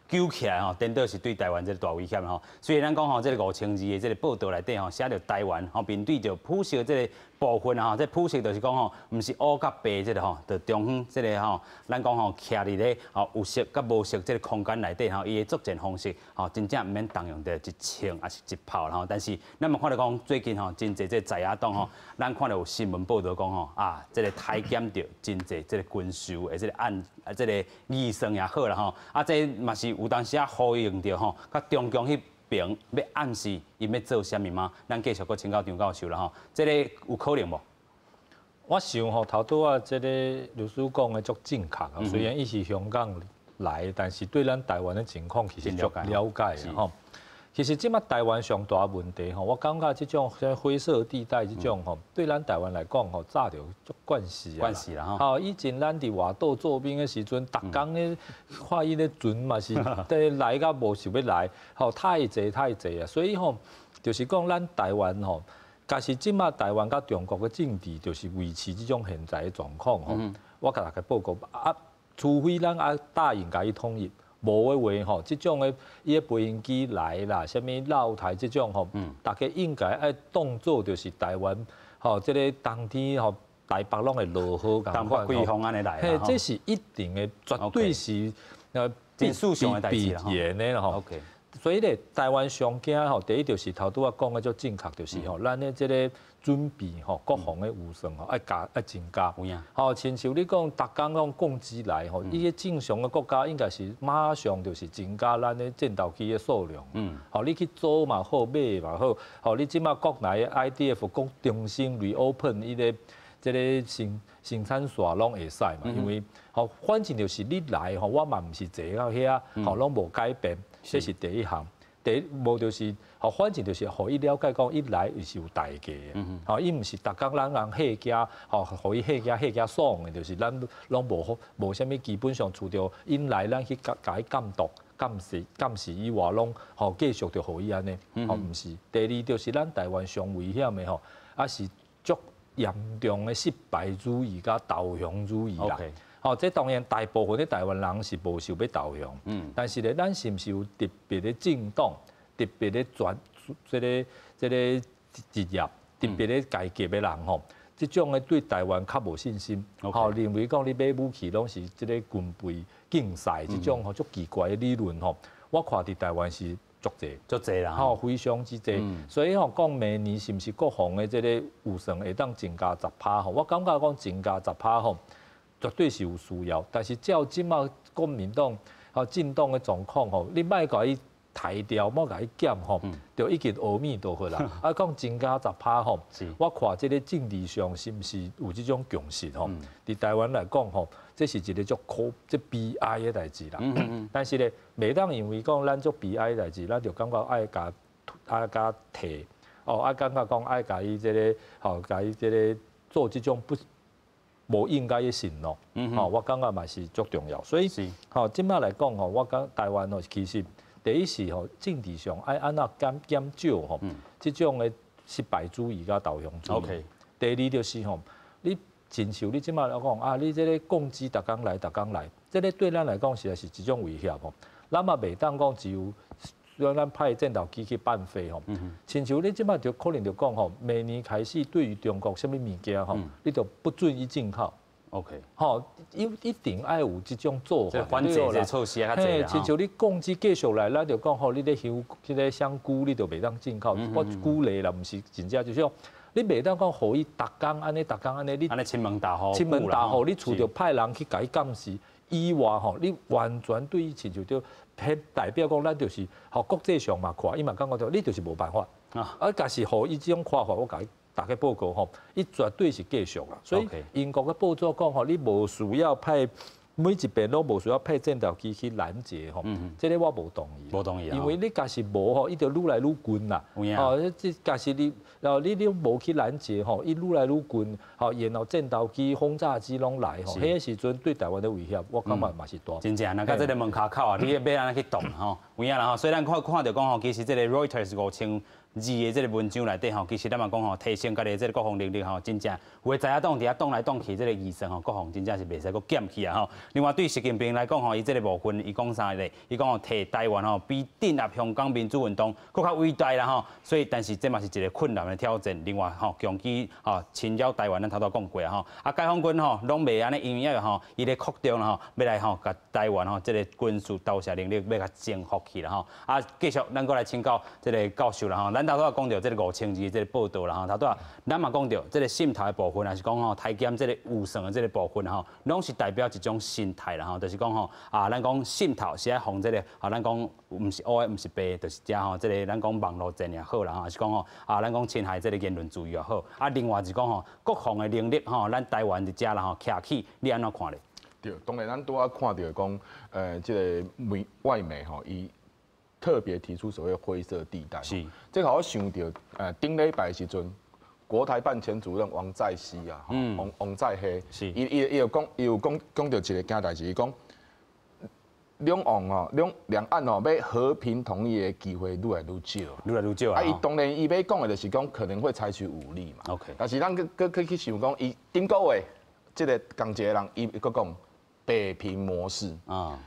A: 揪起來吼，顛倒是對台灣這个大危險吼。雖然咱講吼，這个5000字的這个報道內底吼，寫著台灣吼面對著灰色這个部分吼，這灰色就是講吼，毋是烏佮白這个吼，就中央這个吼，咱講吼徛佇咧吼有色佮無色這个空間內底吼，伊的作戰方式吼，真正毋免動用著一槍抑是一炮吼。但是咱嘛看著講最近吼，真濟這在野黨吼，咱看著有新聞報道講吼，啊，這个裁減著真濟這个軍售的這个案啊，這个預算也好啦吼，啊，這嘛是有當時啊呼應著吼，佮中共彼爿欲暗示𪜶欲做啥物嗎？咱繼續閣請教張教授啦吼，這个有可能無？
C: 我想吼，頭拄仔這个律師講的足正確啊。雖然伊是香港來，但是對咱台灣的情況其實足了解的吼。其實這馬台灣上大問題吼，我感覺這種啥灰色地帶這種吼，對咱台灣來講吼，早就足慣勢啊。
A: 慣勢啦吼。
C: 吼，以前咱佇外島做兵的時陣，逐工咧看伊咧船嘛是佇來甲無想欲來，吼太濟太濟啊。所以吼，就是講咱台灣吼，假使這馬台灣佮中國的政治就是維持這種現在的狀況吼，我共大家報告啊，除非咱愛答應共伊統一。無的話吼，這種的伊的飛行機來啦，啥物繞台這種吼，大家應該愛當做就是台灣吼，這个冬天吼，台北攏會落雨仝款
A: 吼，風按呢來，
C: 嘿，這是一定的，絕對是必然的啦吼。所以咧，台灣上驚吼，第一就是頭拄仔講的足正確，就是吼，咱的這个準備吼，國防的預算吼，愛加愛增加。吼，親像你講，逐工攏攻擊來吼，伊个正常的國家應該是馬上就是增加咱的戰鬥機的數量。吼，你去租嘛好，買嘛好，吼，你這馬國內的 IDF 講重新 reopen 伊个這个生產線攏會使嘛，因為吼，反正就是你來吼，我嘛毋是坐到遐，吼，攏無改變，這是第一項。第一無就是吼，反正就是予伊了解講，伊來伊是有代價的，吼，伊毋是逐工咱人嚇驚，吼，予伊嚇驚嚇驚爽的，就是咱攏無好無啥物基本上除著𪜶來咱去共共伊監督、監視、監視以外，攏吼繼續就予伊按呢，吼，毋是。第二就是咱台灣上危險的吼，啊是足嚴重的失敗主義佮投降主義啦。吼，這當然大部分的台灣人是無想欲投降，但是咧，咱是毋是有特別的政黨、特別的專這個職業、特別的階級的人吼，這種的對台灣較無信心，吼，認為講你買武器攏是這個軍備競賽，這種吼足奇怪的理論吼，我看佇台灣是足濟，
A: 足濟啦，
C: 吼，非常之濟。所以吼，講明年是毋是國防的這個預算會當增加十趴吼？我感覺講增加十趴吼，絕對是有需要，但是照這馬國民黨吼政黨的狀況吼，你莫共伊刣掉，莫共伊減吼，就已經阿彌陀佛啦。啊，講增加十趴吼，我看這個政治上是毋是有這種共識吼？佇台灣來講吼，這是一個足可這悲哀的代誌啦。但是咧，袂當因為講咱足悲哀的代誌，咱就感覺愛共愛共退，哦，啊感覺講愛共伊這個吼，共伊這個做這種不無應該的承諾，吼，我感覺嘛是足重要。所以，吼，這馬來講吼，我講台灣吼，其實第一是吼政治上愛按怎減少吼，這種的失敗主義佮投降主義。第二就是吼，你親像你這馬來講啊，你這個共機逐工來逐工來，這個對咱來講實在是一種威脅吼。咱嘛袂當講只有咱派戰鬥機去伴飛吼，親像你這馬就可能就講吼，明年開始對於中國啥物物件吼，你就不准伊進口。 吼，一定愛有這種做法。
A: 反制的措施較濟啦。
C: 親像你共機繼續來，咱就講吼，你咧香這个香菇你就袂當進口。我舉例啦，毋是真正就是講，你袂當講予伊逐工按呢，逐工按呢，你
A: 按呢親門踏戶，
C: 親門踏戶，你除著派人去共伊監視以外吼，你完全對伊親像就代表講，咱就是吼國際上嘛看，伊嘛感覺著你就是無辦法。啊，假是予伊這種看法，我共伊大家報告吼，伊絕對是繼續啦。所以英國的報紙講吼，你無需要派每一遍攏無需要派戰鬥機去攔截吼，這个我無同意。
A: 無同意啊。
C: 因為你假是無吼，伊就愈來愈近啦。哦，這假是你，然後你無去攔截吼，伊愈來愈近，吼，然後戰鬥機、轟炸機攏來吼，彼个時陣對台灣的威脅，我感覺嘛是大。
A: 真正，若到這个門跤口啊，你欲按怎去擋吼？有影啦吼，所以咱看看著講吼，其實這个 Reuters 5000字的這个文章內底吼，其實咱嘛講吼，提升家己這个國防能力吼，真正有的在野黨佇遐擋來擋去，這个預算吼，國防真正是袂使閣減去啊吼。另外對習近平來講吼，伊這个部分伊講啥咧？伊講吼，提台灣吼比鎮壓香港民主運動閣較偉大啦吼。所以，但是這嘛是一個困難的挑戰。另外吼，共機吼侵擾台灣，咱頭拄講過啊吼。啊，解放軍吼攏袂按呢，因為吼，伊咧擴張啦吼，欲來吼共台灣吼這个軍事投射能力欲共征服去啦吼。啊，繼續咱閣來請教這个教授啦吼。咱頭拄仔講著這个5000字這个報道啦吼，頭拄仔咱嘛講著這个滲透的部分，還是講吼台減這个預算的這个部分吼，攏是代表一種心態啦吼，就是講吼啊，咱講滲透是愛防這个啊，咱講毋是烏的，毋是白的，就是遮吼這个咱講網路戰也好啦吼，還是講吼啊，咱講侵害這个言論自由也好，啊，另外就是講吼國防的能力吼，咱台灣佇遮啦吼徛起，你按怎看咧？
D: 對，當然咱拄仔看著講，這个媒外媒吼，伊特別提出所謂灰色地帶。這予我想著，頂禮拜時陣，國台辦前主任王在希啊，王在希，伊有講，伊有講講著一个件代誌，伊講兩岸吼，兩岸吼，欲和平統一的機會愈來愈少，
A: 愈來愈少啊！
D: 伊當然伊欲講的就是講可能會採取武力嘛。 但是咱閣閣去想講，伊頂個月這个仝一个人，伊閣講北平模式啊，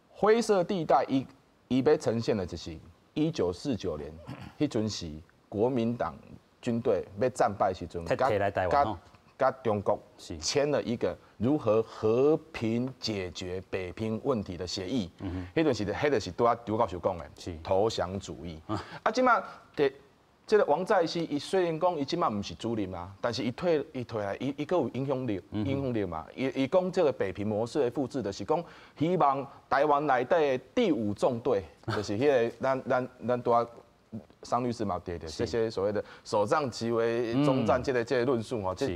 D: 灰色地帶，伊欲呈現的就是1949年，彼陣時國民黨軍隊欲戰敗時陣，
A: 共
D: 中國簽了一個如何和平解决北平问题的协议。彼阵时，彼个是拄仔刘教授讲的，投降主义。啊，这马的这个王在希，伊虽然讲伊这马毋是主任啊，但是伊退来，伊阁有影响力，影响力嘛。伊讲这个北平模式的复制，就是讲希望台湾内底的第五纵队，就是彼个咱拄仔桑律师嘛提著这些所谓的首长级为终战这个论述吼，这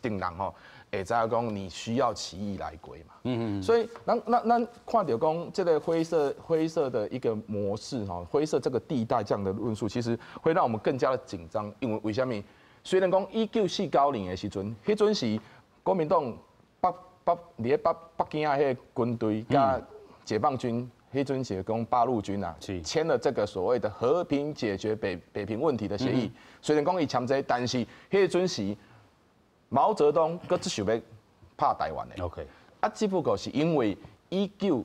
D: 阵人吼会知影讲你需要起义来归嘛。所以咱看著讲这个灰色的一个模式吼，灰色这个地带这样的论述，其实会让我们更加的紧张，因为为啥物？虽然讲1949年的时阵，彼阵是国民党北北伫咧北北京的彼个军队佮解放军。彼阵是讲八路军啊，签了这个所谓的和平解决北平问题的协议。虽然讲伊签这，但是彼阵时毛泽东阁只想欲拍台湾的。 啊，只不过是因为1950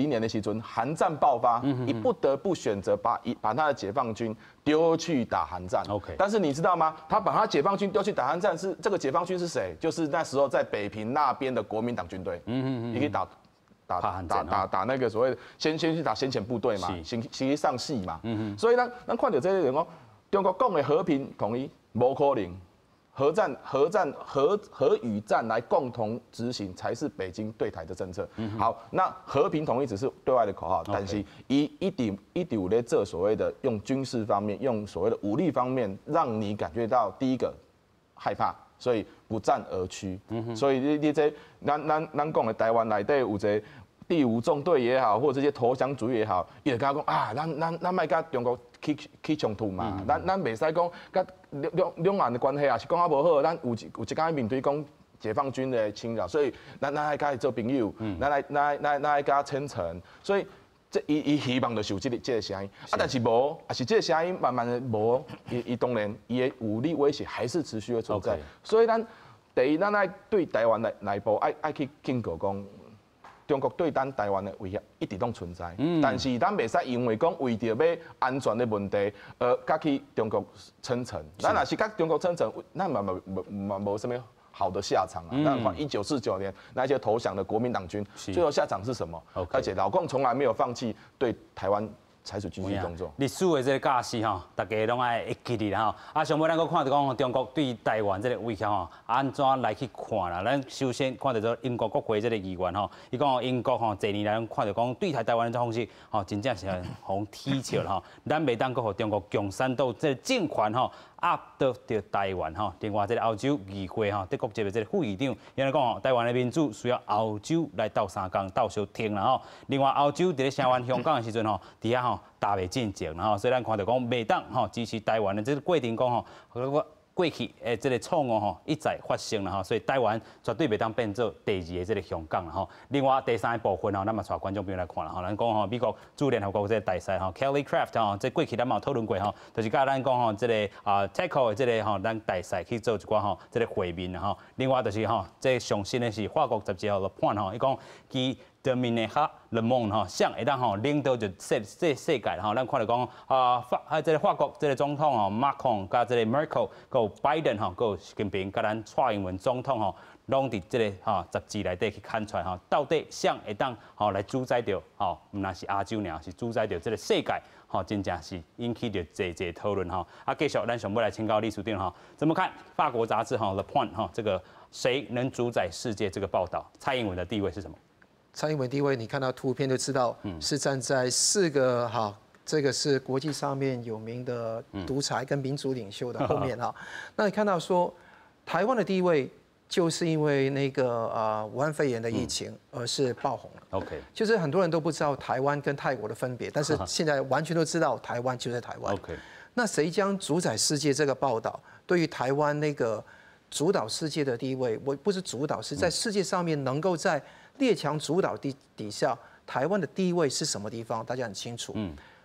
D: 年的时阵，韩战爆发，伊不得不选择把他的解放军丢去打韩战。 但是你知道吗？他把他解放军丢去打韩战，是这个解放军是谁？就是那时候在北平那边的国民党军队。伊去打。打打打打那个所谓的先去打先遣部队嘛，先去上戏嘛。所以咱看著这个人讲，中国讲的和平统一无可能，和战和战和和与战来共同执行才是北京对台的政策。好，那和平统一只是对外的口号，但是伊一直一直有咧做所谓的用军事方面，用所谓的武力方面，让你感觉到第一个害怕。所以不战而屈，所以你这咱讲的台湾内底有一个第五纵队也好，或者这些投降主义也好，伊就感觉讲啊，咱莫佮中国起冲突嘛，咱袂使讲佮两岸的关系也是讲啊无好，咱有一工面对讲解放军的侵扰，所以咱爱佮伊做朋友，咱爱佮称臣，所以这伊希望就是有这个声音，啊，但是无，啊是这个声音慢慢的无，伊当然伊的武力威胁还是持续的存在。所以咱第一，咱爱对台湾的内部爱去警告讲，中国对咱台湾的威胁一直拢存在。但是咱袂使因为讲为著欲安全的问题，而佮去中国称臣。咱若是佮中国称臣，咱嘛嘛无啥物好的下场啊！那看1949年那些投降的国民党军，最后下场是什么？而且老共从来没有放弃对台湾采取军事动作。
A: 历史的这个教示吼，大家拢爱会记得啦吼。啊，上尾咱阁看著讲中国对台湾这个威胁吼，按怎来去看啦？咱首先看著说英国国会这个议员吼，伊讲英国吼，济年来看著讲对待台湾的方式吼，真正是予耻笑吼。咱袂当阁予中国共产党这个政权吼压倒著台湾吼。另外，这个欧洲议会吼，德国籍的这个副议长，伊来讲吼，台湾的民主需要欧洲来斗相共、斗相挺啦吼。另外，欧洲伫咧声援香港的时阵吼，伫遐吼踏袂进前啦吼，所以咱看著讲袂当吼支持台湾的这个过程讲吼，过去的这个错误吼一再发生啦吼，所以台湾绝对袂当变做第二个这个香港啦吼。另外第三个部分吼，咱嘛带观众朋友来看啦吼，咱讲吼美国驻联合国这个大使吼 Kelly Craft 吼，这过去咱嘛有讨论过吼，就是佮咱讲吼这个啊 TECO 的这个吼，咱大使去做一寡吼这个会面啦吼。另外就是吼，这上新的是法国杂志吼 Le Point 吼，伊讲 Qui dominera le monde 吼，谁会当吼领导著这世界吼，咱看著讲啊这个法国这个总统吼，马克龙佮这个 Merkel，阁有拜登吼，阁有习近平佮咱蔡英文总统吼，拢伫这个吼杂志内底去刊出来吼，到底谁会当吼来主宰著吼，毋但是亚洲尔，是主宰著这个世界吼，真正是引起著济济讨论吼。啊，继续咱上尾来请教李处长吼，怎么看法国杂志吼 Le Point 吼这个谁能主宰世界这个报道？蔡英文的地位是什么？
B: 蔡英文地位，你看到图片就知道，是站在四个哈，这个是国际上面有名的独裁跟民主领袖的后面哈。那你看到说，台湾的地位就是因为那个武汉肺炎的疫情而是爆红了。 就是很多人都不知道台湾跟泰国的分别，但是现在完全都知道台湾就在台湾。 那谁将主宰世界这个报道，对于台湾那个主导世界的地位，我不是主导，是在世界上面能够在列强主导底下，台湾的地位是什么地方？大家很清楚。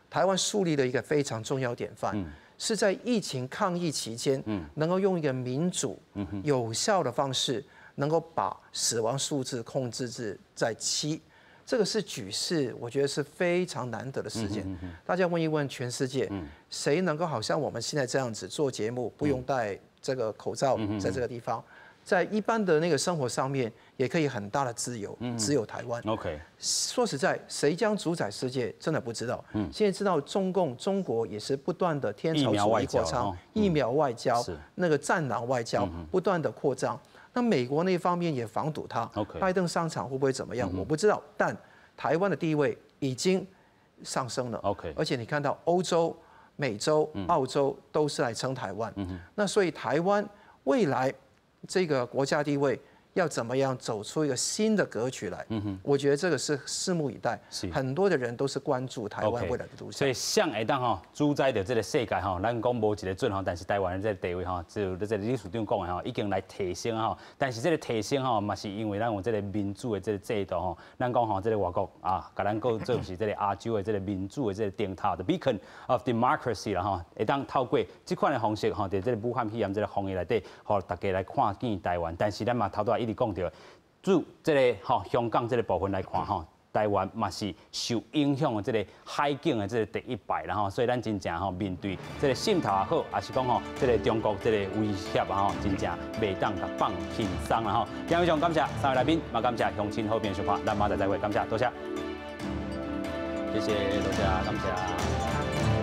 B: 台湾树立了一个非常重要典范，是在疫情抗疫期间，能够用一个民主、有效的方式，能够把死亡数字控制至在7，这个是举世我觉得是非常难得的事件。大家问一问全世界，谁能够好像我们现在这样子做节目，不用戴这个口罩，在这个地方？在一般的那個生活上面也可以很大的自由，只有台灣。 說實在，誰將主宰世界，真的不知道。現在知道中共中國也是不斷的天朝主義擴張，疫苗外交，那個戰狼外交不斷的擴張。那美國那方面也防堵他。 拜登上場會不會怎麼樣？我不知道。但台灣的地位已經上升了。 而且你看到歐洲、美洲、澳洲都是來撐台灣。那所以台灣未來這個國家地位要怎麼樣走出一個新的格局來？我覺得這個是拭目以待。很多的人都是關注台灣未來的路向。
A: 所以，誰會當吼主宰著這個世界吼，咱講無一個準吼，但是台灣的這個地位吼，就這個理事長講的吼，已經來提升吼。但是這個提升吼，嘛是因為咱有這個民主的這個制度吼。咱講吼，這個外國啊，共咱講做是這個亞洲的這個民主的這個燈塔，the beacon of democracy 啦吼，會當透過這款的方式吼，佇這個武漢肺炎這個防疫內底，予大家來看見台灣。但是咱嘛頭拄仔一直講著，就這個吼香港這個部分來看吼，台灣嘛是受影響的這個海景的這個第一排啦吼，所以咱真正吼面對這個滲透也好，抑是講吼這個中國這個威脅啊吼，真正袂當共放輕鬆啦吼。今日非常感謝三位來賓，嘛感謝鄉親好朋友收看，咱明仔載再會，感謝，多謝，謝謝，多謝，感謝。